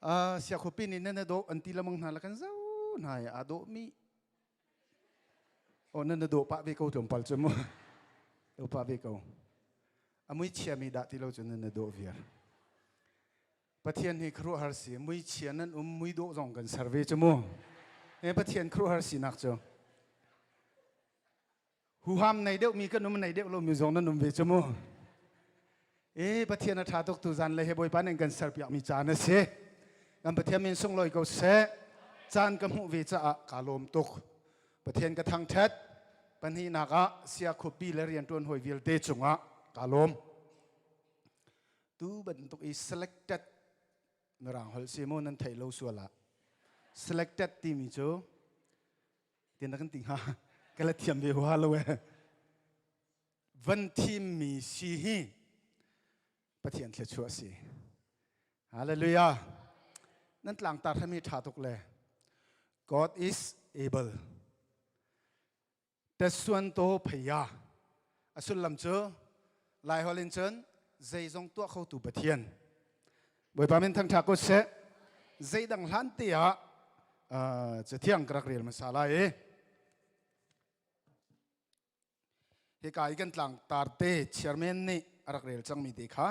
Uh, sia khupi nih nan do an ti lamang hna la kan zo hna a do mi. Oh nan do pa ve ko tlawmpal cu mu. Do pa ve ko. Amui chia mi dah ti lo cu nan do viar. Pathian hi khuaruahhar si muichia nan um muidawh zong kan ser ve cu mu he Pathian khuaruahhar sinak cu huham nei deuh mi kan um nei deuh lo mi zong nan um ve cu mu e Pathian a ṭha tuk tu zan le he Bawipa nih kan ser piak mi caan a si kan Pathian min sunglawi ko seh caan ka hmuh ve caah kaa lawm tuk Pathian ka thangṭhat pahnihnak ah sia khuapi le rianṭuan hawi vialte cungah kaa lawm Tu bantuk i selected mirang holh si mu nan theih lo sual ah selected timi cu tin kan ti hnga ka la thiam ve hua lo e van thimmi si hi Pathian thluachuah si hallelujah nan tlangtar hami tha tuk le God is able Tesuanto pheiya a sullam cu Laiholh in cun zeizong tuah khotu Pathian. Bawipa min thangṭha ko seh. Zeidang hlan te ah cathiang ka rak rel hmasa lai i hika i kan tlangtar te chairman nih a rak rel cangmi te kha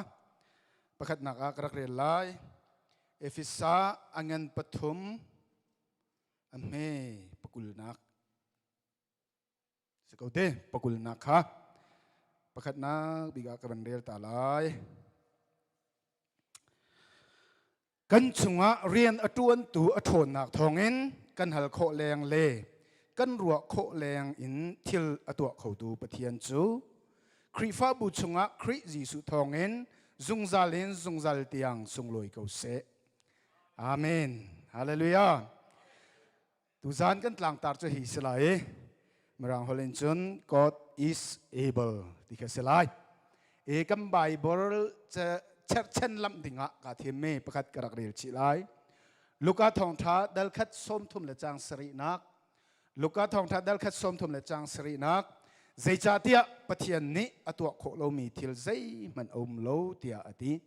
pakhatnak ah ka rak rel lai. Efesa a ngan pathum a hme pakulnak Si ko te pakulnak kha pakhatnak bik ah ka van rel ta lai. Kan chungah rian a ṭuantu a ṭhawnnak thawngin kan hal khawh leng le kan ruah khawh leng in thil a tuah khotu Pathian cu Khrihfabu chungah Khrih Jesuh thawngin zungzal in zungzal tiang sunglawi ko seh. Amen. Hallelujah. Tuzan kan tlangtar cu hi si lai i Mirang holh in cun God is able ti kha si lai. E kan Bible cherhchen lamh dingah kaa thimmi pakhat ka rak rel chih lai. Luka thawngṭha dal khat 30 le caang sarihnak Luka thawngṭha dal khat 30 le caang sarihnak zeicahtiah Pathian nih a tuah khawh lomi thil zeihmanh a um lo tiah a ti.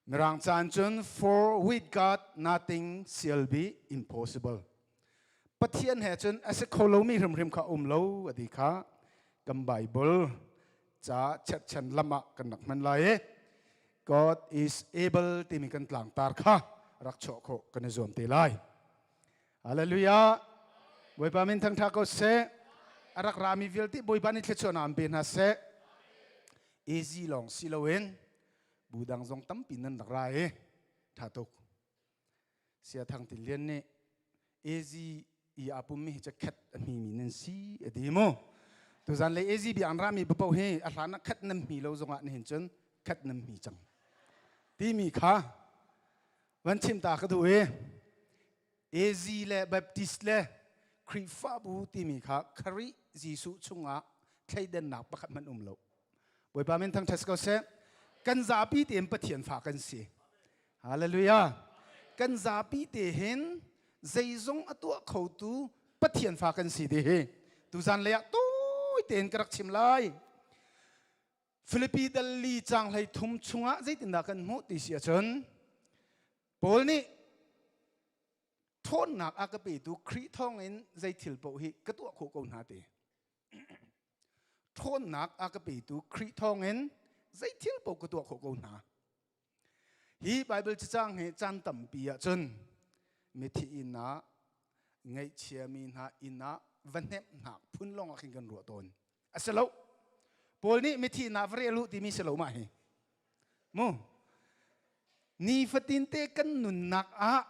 Mirang caan cun for with God nothing shall be impossible. Pathian he cun a si kho lomi hrimhrim kha um lo a ti kha kan Bible ca cherhchan lam ah kan rak hman lai i God is able timi kan tlangtar kha rak chuah khawh kan i zuam te lai. Hallelujah. Bawipa min thangtha ko seh. A rak rami vialte Bawipa nih thluachuahnak an pe hna seh. Easy lawng si loin bu dang zong tampi nan rak ra i tha tuk. Sia Thang Tin Lian nih AZ i aa pummi hi cu khat a hmimi nan si a ti mu. Tuzan le AZ bi an rami paoh hi a hlan ah khat nan hmi lo zongah nihin cun khat nan hmi cang. Timi kha van chim ta ka duh i AZ le Baptist le Khrihfabu timi kha Khrih Jesuh chungah thleidannak pakhat hmanh um lo. Bawipa min thangṭhat ko seh. Kan zapi tein Pathian fa kan si. Hallelujah. Kan zapi te hin zeizong a tuah khotu Pathian fa kan si ti hi tuzan lei ah tawi tein ka rak chim lai. Filipi dal li caang hlei thum chungah zeitindah kan hmuh ti si ahcun Paul nih ṭhawnnak a ka petu Khrih thawngin zei thil paoh hi ka tuah khawh ko hna ti. Ṭhawnnak a ka petu Khrih thawngin zei thil paoh ka tuah khawh ko hna. Hi Bible cacang hi caan tampi ahcun mithi inn ah ngaihchiami hna inn ah va hnemhnak phun lawng ah khin kan ruah tawn. A si lo. Paul nih mithi inn ah va rel u timi si lo mah hi. Mu. Nifatin te kan nunnak ah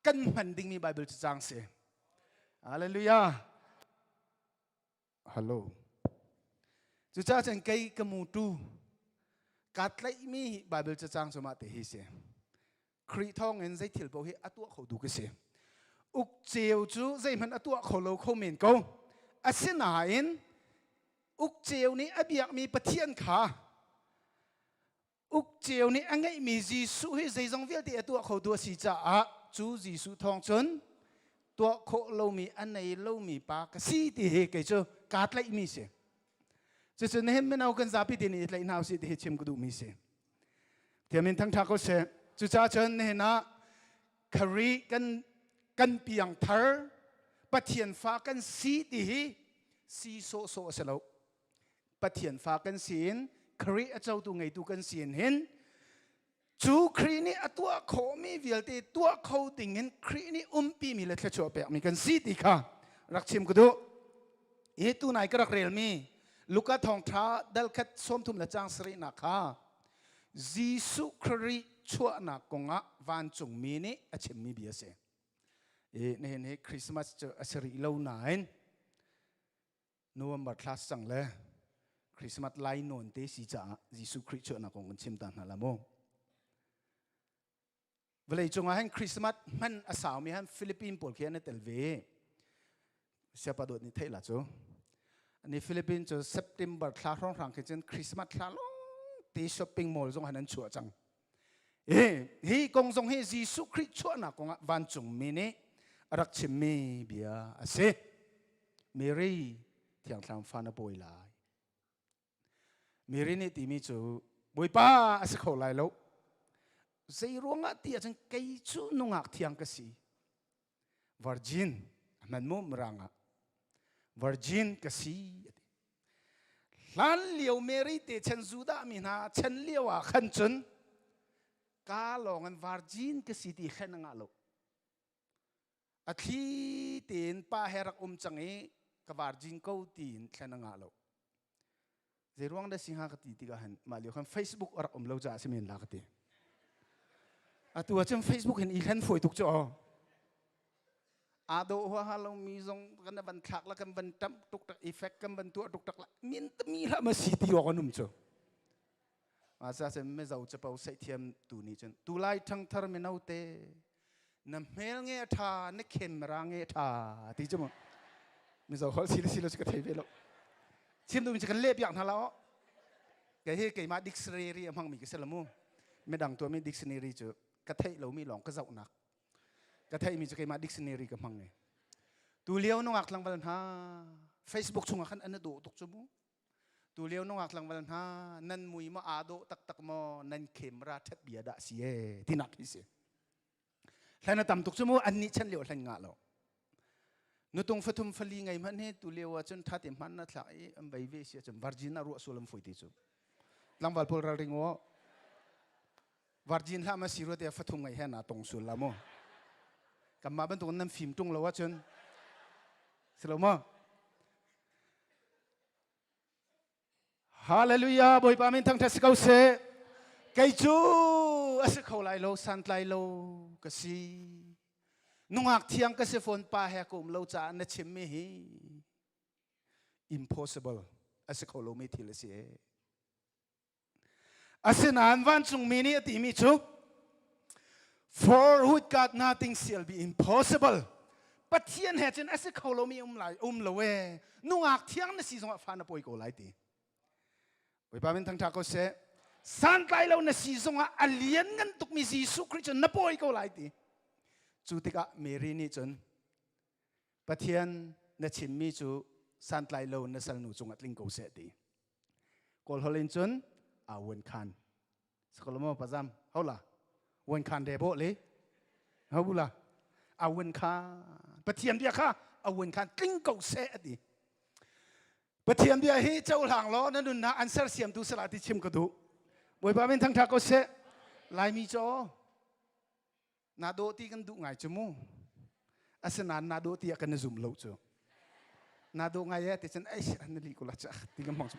kan hman dingmi Bible cacang si. Hallelujah. Hello. Cucaah cun kei ka mutu kaa tlaihmi Bible cacang cu mah te hi si. Khrih thawngin zei thil paoh hi a tuah kho tu ka si. Uk ceu cu zeihmanh a tuah kho lo kho men ko. Asinain uk ceu nih a biakmi Pathian kha uk ceu nih a ngeihmi Jesuh hi zeizong vialte a tuah khotu a si caah cu Jesuh thawng cun tuah khawh lomi a nei lomi pa ka si ti hi kei cu kaa tlaihmi si. Cucu nihin mino kan zapi te nih i tlaih hna usih ti hi chim ka duhmi si. Thiamin thangṭha ko seh. Cucaah cun nihin ah Khrih kan kan piang thar Pathian fa kan si ti hi si sawhsawh a si lo. Pathian fa kan si in Khrih a cotu ngeitu kan si in hin cu Khrih nih a tuah khawhmi vialte tuah kho ding in Khrih nih umpimi le thluachuah pekmi kan si ti kha rak chim ka duh. Hi tunai ka rak relmi Luka thawngṭha dal khat 30 le caang sarihnak kha Jesuh Khrih chuahnak kongah vancungmi nih a chimmi bia a si. I nihin hi Christmas cu a si rih lo nain November thla cang le Christmas lai nawn te si caah Jesuh Khrih chuahnak kong kan chim ta hna la mu. Vawlei cungah hin Christmas hman a saumi han Philippine pawl khi an i tel ve. Siapa dawt nih theih la cu. Ani Philippine cu September thla hrawnghrang khi cun Christmas thla lawng te shopping mall zong han an chuah cang. Hi, hi kong zong hi Jesuh Khrih chuahnak kongah vancungmi nih a rak chimmi bia a si. Mary thiangthlam fa na pawi lai. Mary nih timi cu Bawipa a si kho lai lo. Zei ruangah ti ahcun kei cu nungak thiang ka si. Virgin a hman mu mirang ah. Virgin ka si a ti. Hlan lio Mary te chan Judah mi hna chan lio ah khan cun ka lawng in virgin ka si ti hlen a ngah lo. A thli tein pa he rak um cang i ka virgin ko tiin thlen a ngah lo. Zei ruang dah si hnga ka ti tikah hin mah lio khan Facebook a rak um lo caah si men la ka ti. Atu ah cun Facebook hin i hlen fawi tuk cu aw. Aa dawh huaha lomi zong kan van thlak la kan van ṭamh tuk tak effect kan van tuah tuk tak la min tami hlah ma si ti awk an um cu. Masa cun mizo capo seihthiam tu nih cun tulai ṭhangthar mino te. Na hmel nge a ṭha, na camera nge a ṭha ti cu mu. Mizo holh si le si lo cu ka thei ve lo. Chim duhmi cu kan leh piak hna la aw. Kei hi keimah dictionary a hmangmi ka si lo mu. Midang tuahmi dictionary cu ka theih lomi lawng ka zohnak. Ka theihmi cu keimah dictionary ka hmang i. Tu lio nungak tlangval hna Facebook chungah khan an i dawh tuk cu mu. Tu lio nungak tlangval hna nan mui maw aa dawh taktak maw nan camera ṭhat bia dah si ee tinak hi si. Hlan a tam tuk cu mu an nih chan lio hlan ngah lo. Nutung fathum fali ngei hmanh hi tu lio ah cun ṭha te hman na thlak i an vei ve si ahcun virgin ah ruah sual an foi ti cu. Tlangval pawl ralring aw. Virgin hlah ma si rua te fathum ngei he na tong sul la mu. Kanmah bantuk nan fim ṭung lo ahcun si lo maw? Hallelujah Bawipa min thangṭhat si ko seh. Kei cu a si kho lai lo santlai lo ka si. Nungak thiang ka si fawn pa he ka um lo caah na chimmi hi impossible a si kho lomi thil a si ee. Asinain vancungmi nih a timi cu For with God nothing shall be impossible. Pathian he cun a si kho lomi um lai um lo ee. Nungak thiang na si zongah fa na pawi ko lai ti. Bawipa min thangṭha ko seh. Santlai lo na si zongah a lian ngan tukmi Jesuh Khrih cun na pawi ko lai ti. Cu tikah Mary nih cun Pathian na chimmi cu santlai lo na salnu cungah tling ko seh ti. Kawl holh in cun a wen khan. Sakolomo pazam hola wen khan de bo le hobula a wen khan Pathian bia kha a wen khan tling ko seh ati. Pathian bia hi cohlang law na nunnak an sersiamtu sala ti chim ka duh. Bawipa min thangtha ko seh. Laimi caw Na dawh ti kan duh ngai cu mu. Asinain na dawh ti ah kan i zum lo cu. Na dawh ngai eh ti cun ei na li ko la cha ti kan hmang cu.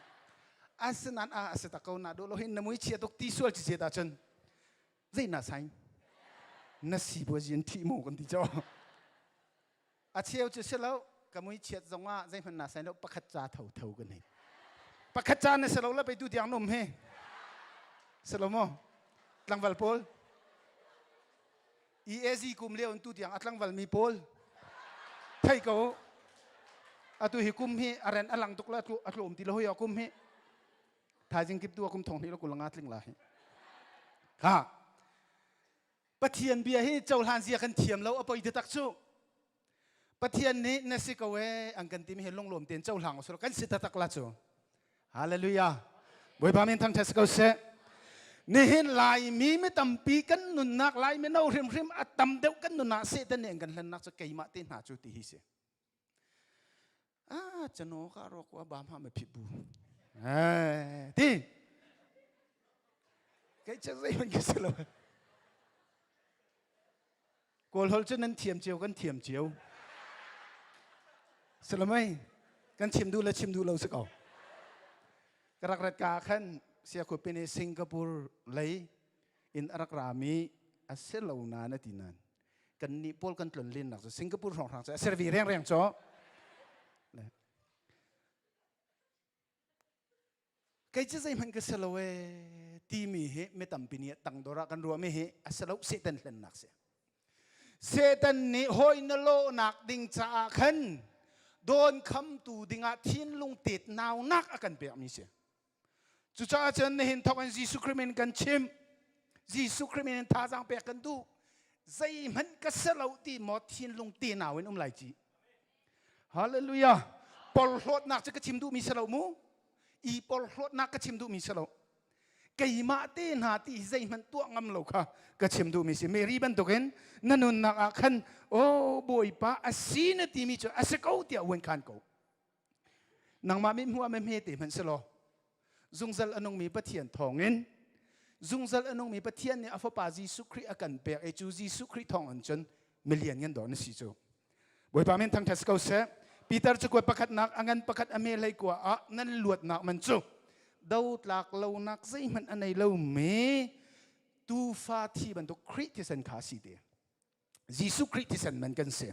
Asinain a a si tak ko na dawh lo hin na mui chia tuk ti sual ci ta cun zei na sain na si buazi in thi mu kan ti cho. A cheu cu si lo ka mui chiat zong ah zeihmanh na sain lo pakhat ca tho tho kan hei. Pakhat ca na si lo la pei tu tiang num he. Si lo maw? Tlangval pawl EAZ kum lio in tu tiang a tlangval mi pawl thei ko atu hi kum hi a ren a lang tuk la a tlawm ti lo hoi kum hi thaizing kip tu kum thong hnih lo kulanga tling la hi ha Pathian bia hi cohlan zia kan thiam lo a poi taktak cu Pathian nih na si ko ee an kan timi hi lunglawm tein cohlang usulaw kan si taktak la cu Hallelujah Bawipa min thangṭhat si ko seh nihin Laimi mi tampi kan nunnak Laimi no hrimhrim a tam deuh kan nunah Satan nih an kan hlennak cu keimah te hna cu ti hi si ah chano ka ro ko ba ma ma phi bu eh ti Kei cu zeihmanh ka si lo. Kawl holh cu nan thiam cio kan thiam cio. Salamai kan chim duh le chim duh lo si ko. Ka rak rat ka khan siakhupi nih Singapore lei in a rak rami a si lo na na ti nan. Kan nih pawl kan tlon lennak cu Singapore hrawnghrang cu a ser ve rengreng cu. Kei cu zeihmanh ka si lo ee timi hi mi tampi nih tangdor ah kan ruahmi hi a si lo Satan hlennak si. Satan nih hawi na lawhnak ding caah khan dawn khamtu dingah thinlung tet naunak a kan pekmi si. Cucaah cun nihin thawk in Jesuh Khrih min kan chimh. Jesuh Khrih min in thazaang pek kan duh. Zeihmanh ka si lo ti maw thinlung te nau in um lai ci. Hallelujah. Porhlawtnak cu ka chim duhmi si lo mu. I porhlawtnak ka chim duhmi si lo. Keimah te hna ti zeihmanh tuah ngam lo kha ka chim duhmi si. Mary bantukin na nunnak ah khan oh Bawipa a si na timi cu a si ko tiah uen khan ko. Nangmah mit hmuh ah hme te hmanh si law zungzal a nungmi Pathian thawngin zungzal a nungmi Pathian nih a fapa Jesuh Khrih a kan pek i cu Jesuh Khrih thawngin cun milian ngan dawh na si cu. Bawipa min thangṭhat si ko seh. Peter cakuat pakhatnak a ngan pakhat a me hlei kua ah nan luatnak man cu dotlak lonak zeihmanh a nei lomi tuufa thi bantuk Khrih thisen kha si te. Jesuh Khrih thisen man kan si.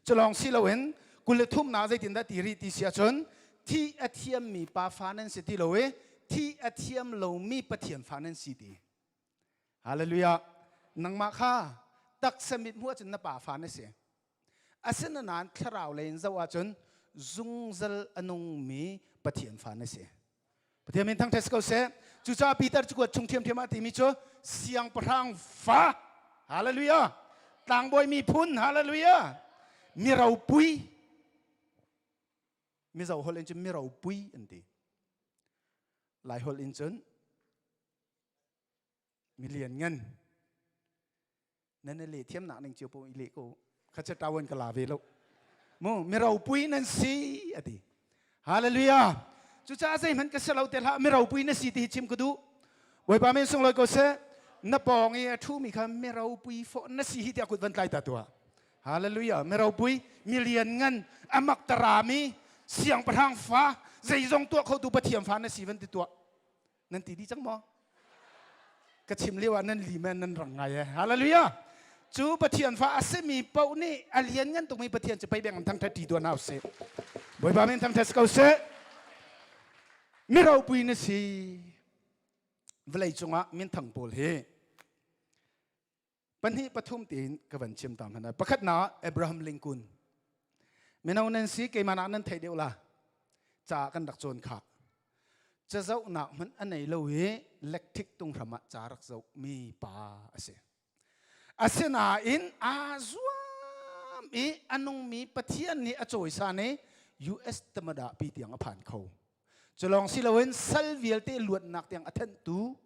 Culawng si loin 23 na zeitindah ti rih ti si ahcun thi a thiammi pa fa nan si ti lo i thi a thiam lomi Pathian fa nan si ti. Hallelujah. Nangmah kha Taksa mit hmuh ahcun na pa fa na si. Asinain thlarau lei in zoh ahcun zungzal a nungmi Pathian fa na si. Pathian min thangṭhat si ko seh. Cucaah Peter cakuat chung ṭhiamṭhiam ah timi cu siangpahrang fa, hallelujah, tlangbawi miphun, hallelujah, mi ropui, Mizo holh in cun mi ropui an ti. Lai holh in cun mi lianngan. Nan i leh thiamnak ning cio paoh i leh ko. Kha che tawan ka la ve lo. Mu mi ropui nan si a ti. Hallelujah. Cucaah zeihmanh ka si lo te hlah mi ropui na si ti hi chim ka duh. Bawipa min sunglawi ko seh. Na pawng i a ṭhumi kha mi ropui fawh na si hi tiah kut van tlai ta tuah. Hallelujah. Mi ropui, mi lianngan, a mak tarami, siangpahrang fa, zeizong tuah khotu Pathian fa na si van ti tuah. Nan ti dih cang maw? Ka chim lio ah nan li men nan rang ngai e. Hallelujah. Cu Pathian fa a simi paoh nih a lianngan tukmi Pathian cu pei beng an thangṭhat ṭi tuah hna usih. Bawipa min thangṭhat si ko seh. Mi ropui na si. Vawlei cungah minthang pawl hi pahnih pathum tiin ka van chim ta hmanh pakhatnak Abraham Lincoln mino nan si keimah nak nan theih deuh la ca kan rak cawn kha cazohnak hmanh a nei lo i electric tung hram ah ca rak zoh mi pa a si asinain aa zuam i a nungmi Pathian nih a cawisan i US tamada pi tiang a phan kho Culawng si loin sal vialte luatnak tiang a thenhtu,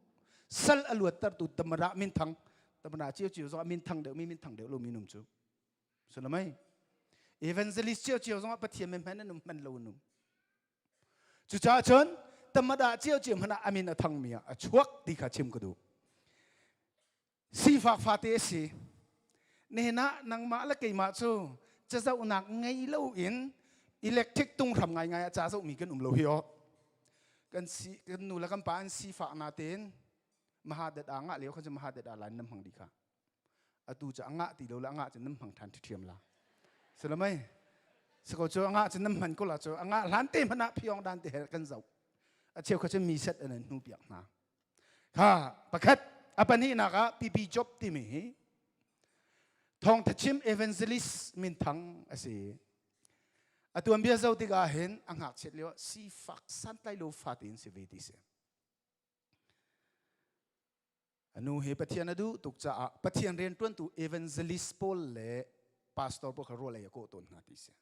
sal a luattertu Tamara minthang, Tamara cio zong ah minthang deuh mi minthang deuh lo mi num cu. Sulamai. Evangelist cio cio zong ah Pathian men hman an um hman lo an um. Cucaah cun Tamada cio cio hmanh ah amin a thang mi ah a chuak ti kha chim ka duh. Sifak fate a si. Nihin ah nangmah le keimah cu cazohnak ngei loin electric tung hram ngaingai ah ca zohmi kan um lo hi aw. Kan si kan nu le kan pa an sifak na tein mahadat a ngah lio khan cu mahadat a lan nam hmang di kha. Atu cu a ngah ti lo le a ngah cu nam hmang than ṭhiam la. Silamai siko cu a ngah cu nam hman ko la cu a ngah hlan te hmanh ah phiong dan te he kan zoh. A cheu kha cu mi set an hnu piak hna. Kha pakhat a pahnihnak ah PP Job timi hi thawngtha chim evangelist minthang a si. A tuanbia zoh tikah hin a ngakchiat lio ah sifak santlai lo fate in si ve ti si. A nu hi Pathian a duh tuk caah Pathian rianṭuantu evangelist pawl le pastor pawl kha rawl ei a kawh tawn hna ti si.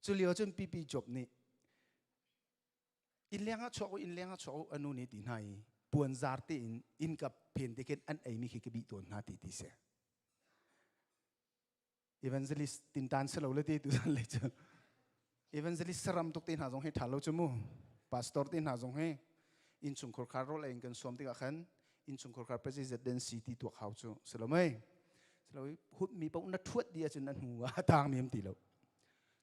Cu lio cun PP Job nih Innleng ah chuak u, innleng ah chuak u, a nu nih ti hna i puanzar tein innka phen te khin an eimi khi ka bih tawn hna ti ti si. Evangelist tintan si lo le ti tuzan le cu. Evangelist saram tuk te hna zong hi ṭha lo cu mu. Pastor te hna zong hi innchungkhar khar rawl ei in kan suam tikah khan innchungkhar khar president den si ti tuak hau cu si lo mei. Si lo i hutmi paoh na ṭhuat dih ahcun a hnu ah a tang mi am ti lo.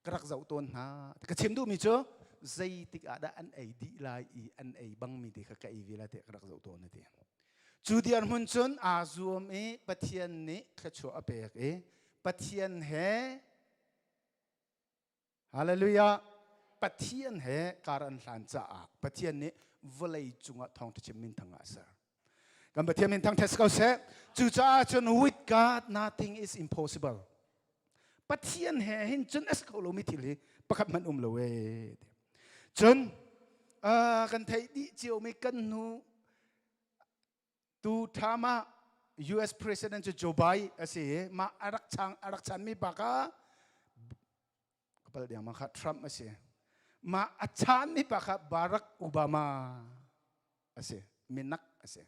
Ka rak zoh tawn hna. Ka chim duhmi cu zeitik ah dah an ei dih lai i an ei bangmi te kha ka ei ve lai tiah ka rak zoh tawn a ti. Cu dirhmun cun aa zuam i Pathian nih thluachuah a pek i Pathian he Hallelujah Pathian he kar an hlan caah Pathian nih vawlei cungah thawngṭha chim minthang ah a ser. Kan Pathian min thangṭhat si ko seh. Cucaah cun with God nothing is impossible. Pathian he hin cun a si kho lomi thil hi pakhat hmanh um lo ee. Cun kan theih dih ciomi kan hnu tu time ah US President cu Joe Biden a si i mah a rak chang a rak chanmi pa kha kapal deng ma kha Trump a si. Mah a chanmi pa kha Barack Obama a si. Minak a si.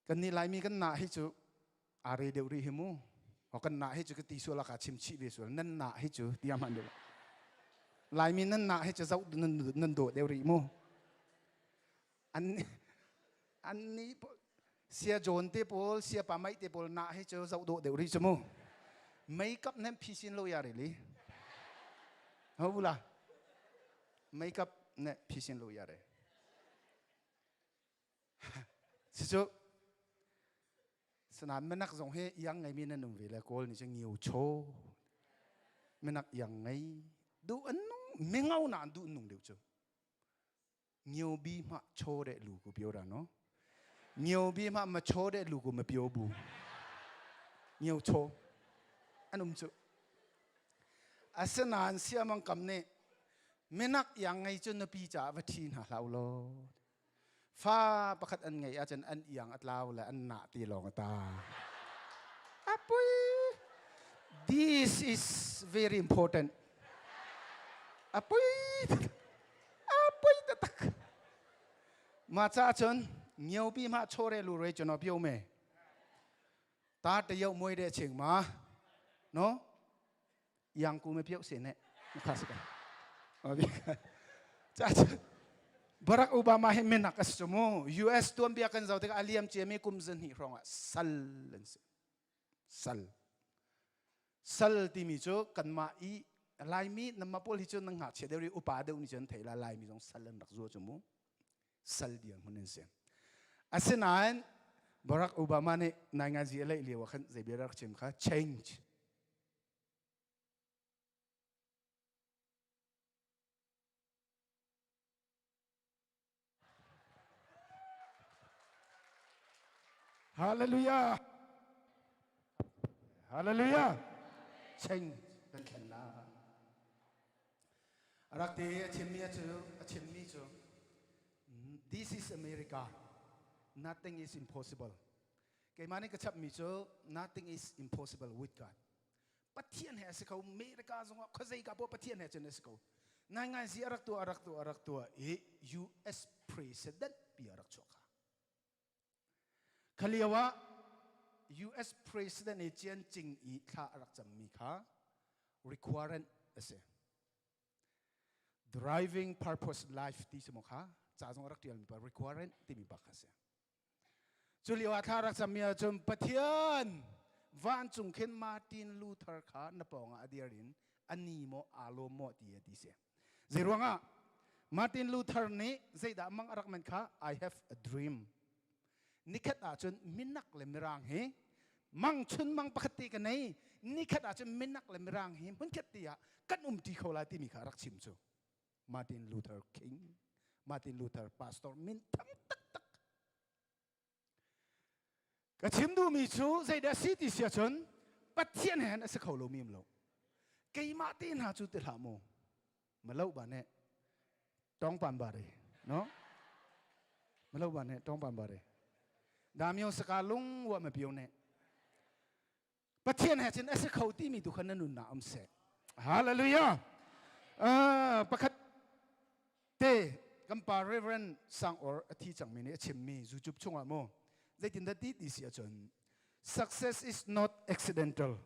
Kan nih Laimi kan nah hi cu aa re deuh rih hi mu. O kan nah hi cu ka ti sual ah ka chim chih ve sual. Nan nah hi cu tiah hman deuh. Laimi nan nah hi cu zoh nan, nan dawh deuh rih mu. An an nih sia John te pawl, sia pa Mike te pawl nah hi cu zoh dawh deuh rih cu mu. Makeup nan phi sin lo ya rili. Ho la. Makeup ne phi sin lo ya re. Cucu sanan minak zong hi iang ngeimi nan um ve le Kawl nih cun ngiu chaw minak iang ngei duh an nung mingau na an duh nung deuh cu ngiu bi hma chaw de lu ku pio ra no. 牛逼嘛嘛错的如果没标不，牛错，อันum cu asinain siamang kam nih minak iang ngei cu nupi caah va ṭhi hna hlah u law fa pakhat an ngeih ahcun an iang a tlau le an nah ti lawng a ta apui this is very important apui apui taktak ma ca cun ngiopi ma chore lu re chono pio me ta te yo moi de ching ma no yang ku me pio se ne kha se ka ca Barack Obama hi minak a si cu mu US tuanbia kan zoh tikah a liam ciami kum zahnih hrawng ah sal an si sal sal timi cu kanmah i Laimi namah pawl hi cu nan ngakchia deuh ri upa deuh nih cun thei la Laimi zong sal an rak zua cu mu sal dirhmun an si asinain Barack Obama nih nainganzi a leih lio ah khan zei bia rak chim kha change Hallelujah. Hallelujah. Cheng kan thlen la. Rak te a chimmi cu a chimmi cu This is America. Nothing is impossible. Keimah nih ka chapmi cu nothing is impossible with God. Pathian he a si ko America zongah khuazei ka poah Pathian he cun a si ko ngai ngai zi a rak tuah a rak tuah a rak tuah i US president pi a rak chuak kha kha lio ah US president i Jian Jing i thla a rak cammi kha requirement a si driving purpose life ti si mo kha ca zong a rak tialmi pa requirement timi bak kha si Cu lio ah thla rak cammi ahcun Pathian vancung khin Martin Luther kha na pawngah a dir in a ni maw aa lawm maw ti a ti si. Zeiruangah Martin Luther nih zeidah mang a rak man kha I have a dream. Nikhat ahcun minak le mirang hi mang chun mang pakhat te ka nei nikhat ahcun minak le mirang hi hmunkhat te ah kan um ṭi kho lai timi kha a rak chim cu. Martin Luther King Martin Luther pastor min thang taktak ka chim duhmi cu zeidah si ti si ahcun Pathian he a si kho lomi um lo keimah te hna cu ti hlah mu malo ba ne tong pan ba re no malo ba ne tong pan ba re damyo saka lung wa ma pio ne Pathian he cun a si kho timi tu kha na nunnak um seh. Hallelujah. Uh, pakhat te kan pa Reverend Sang Or a thi cangmi nih a chimmi YouTube chungah mu zeitin dah ti ti si ahcun success is not accidental.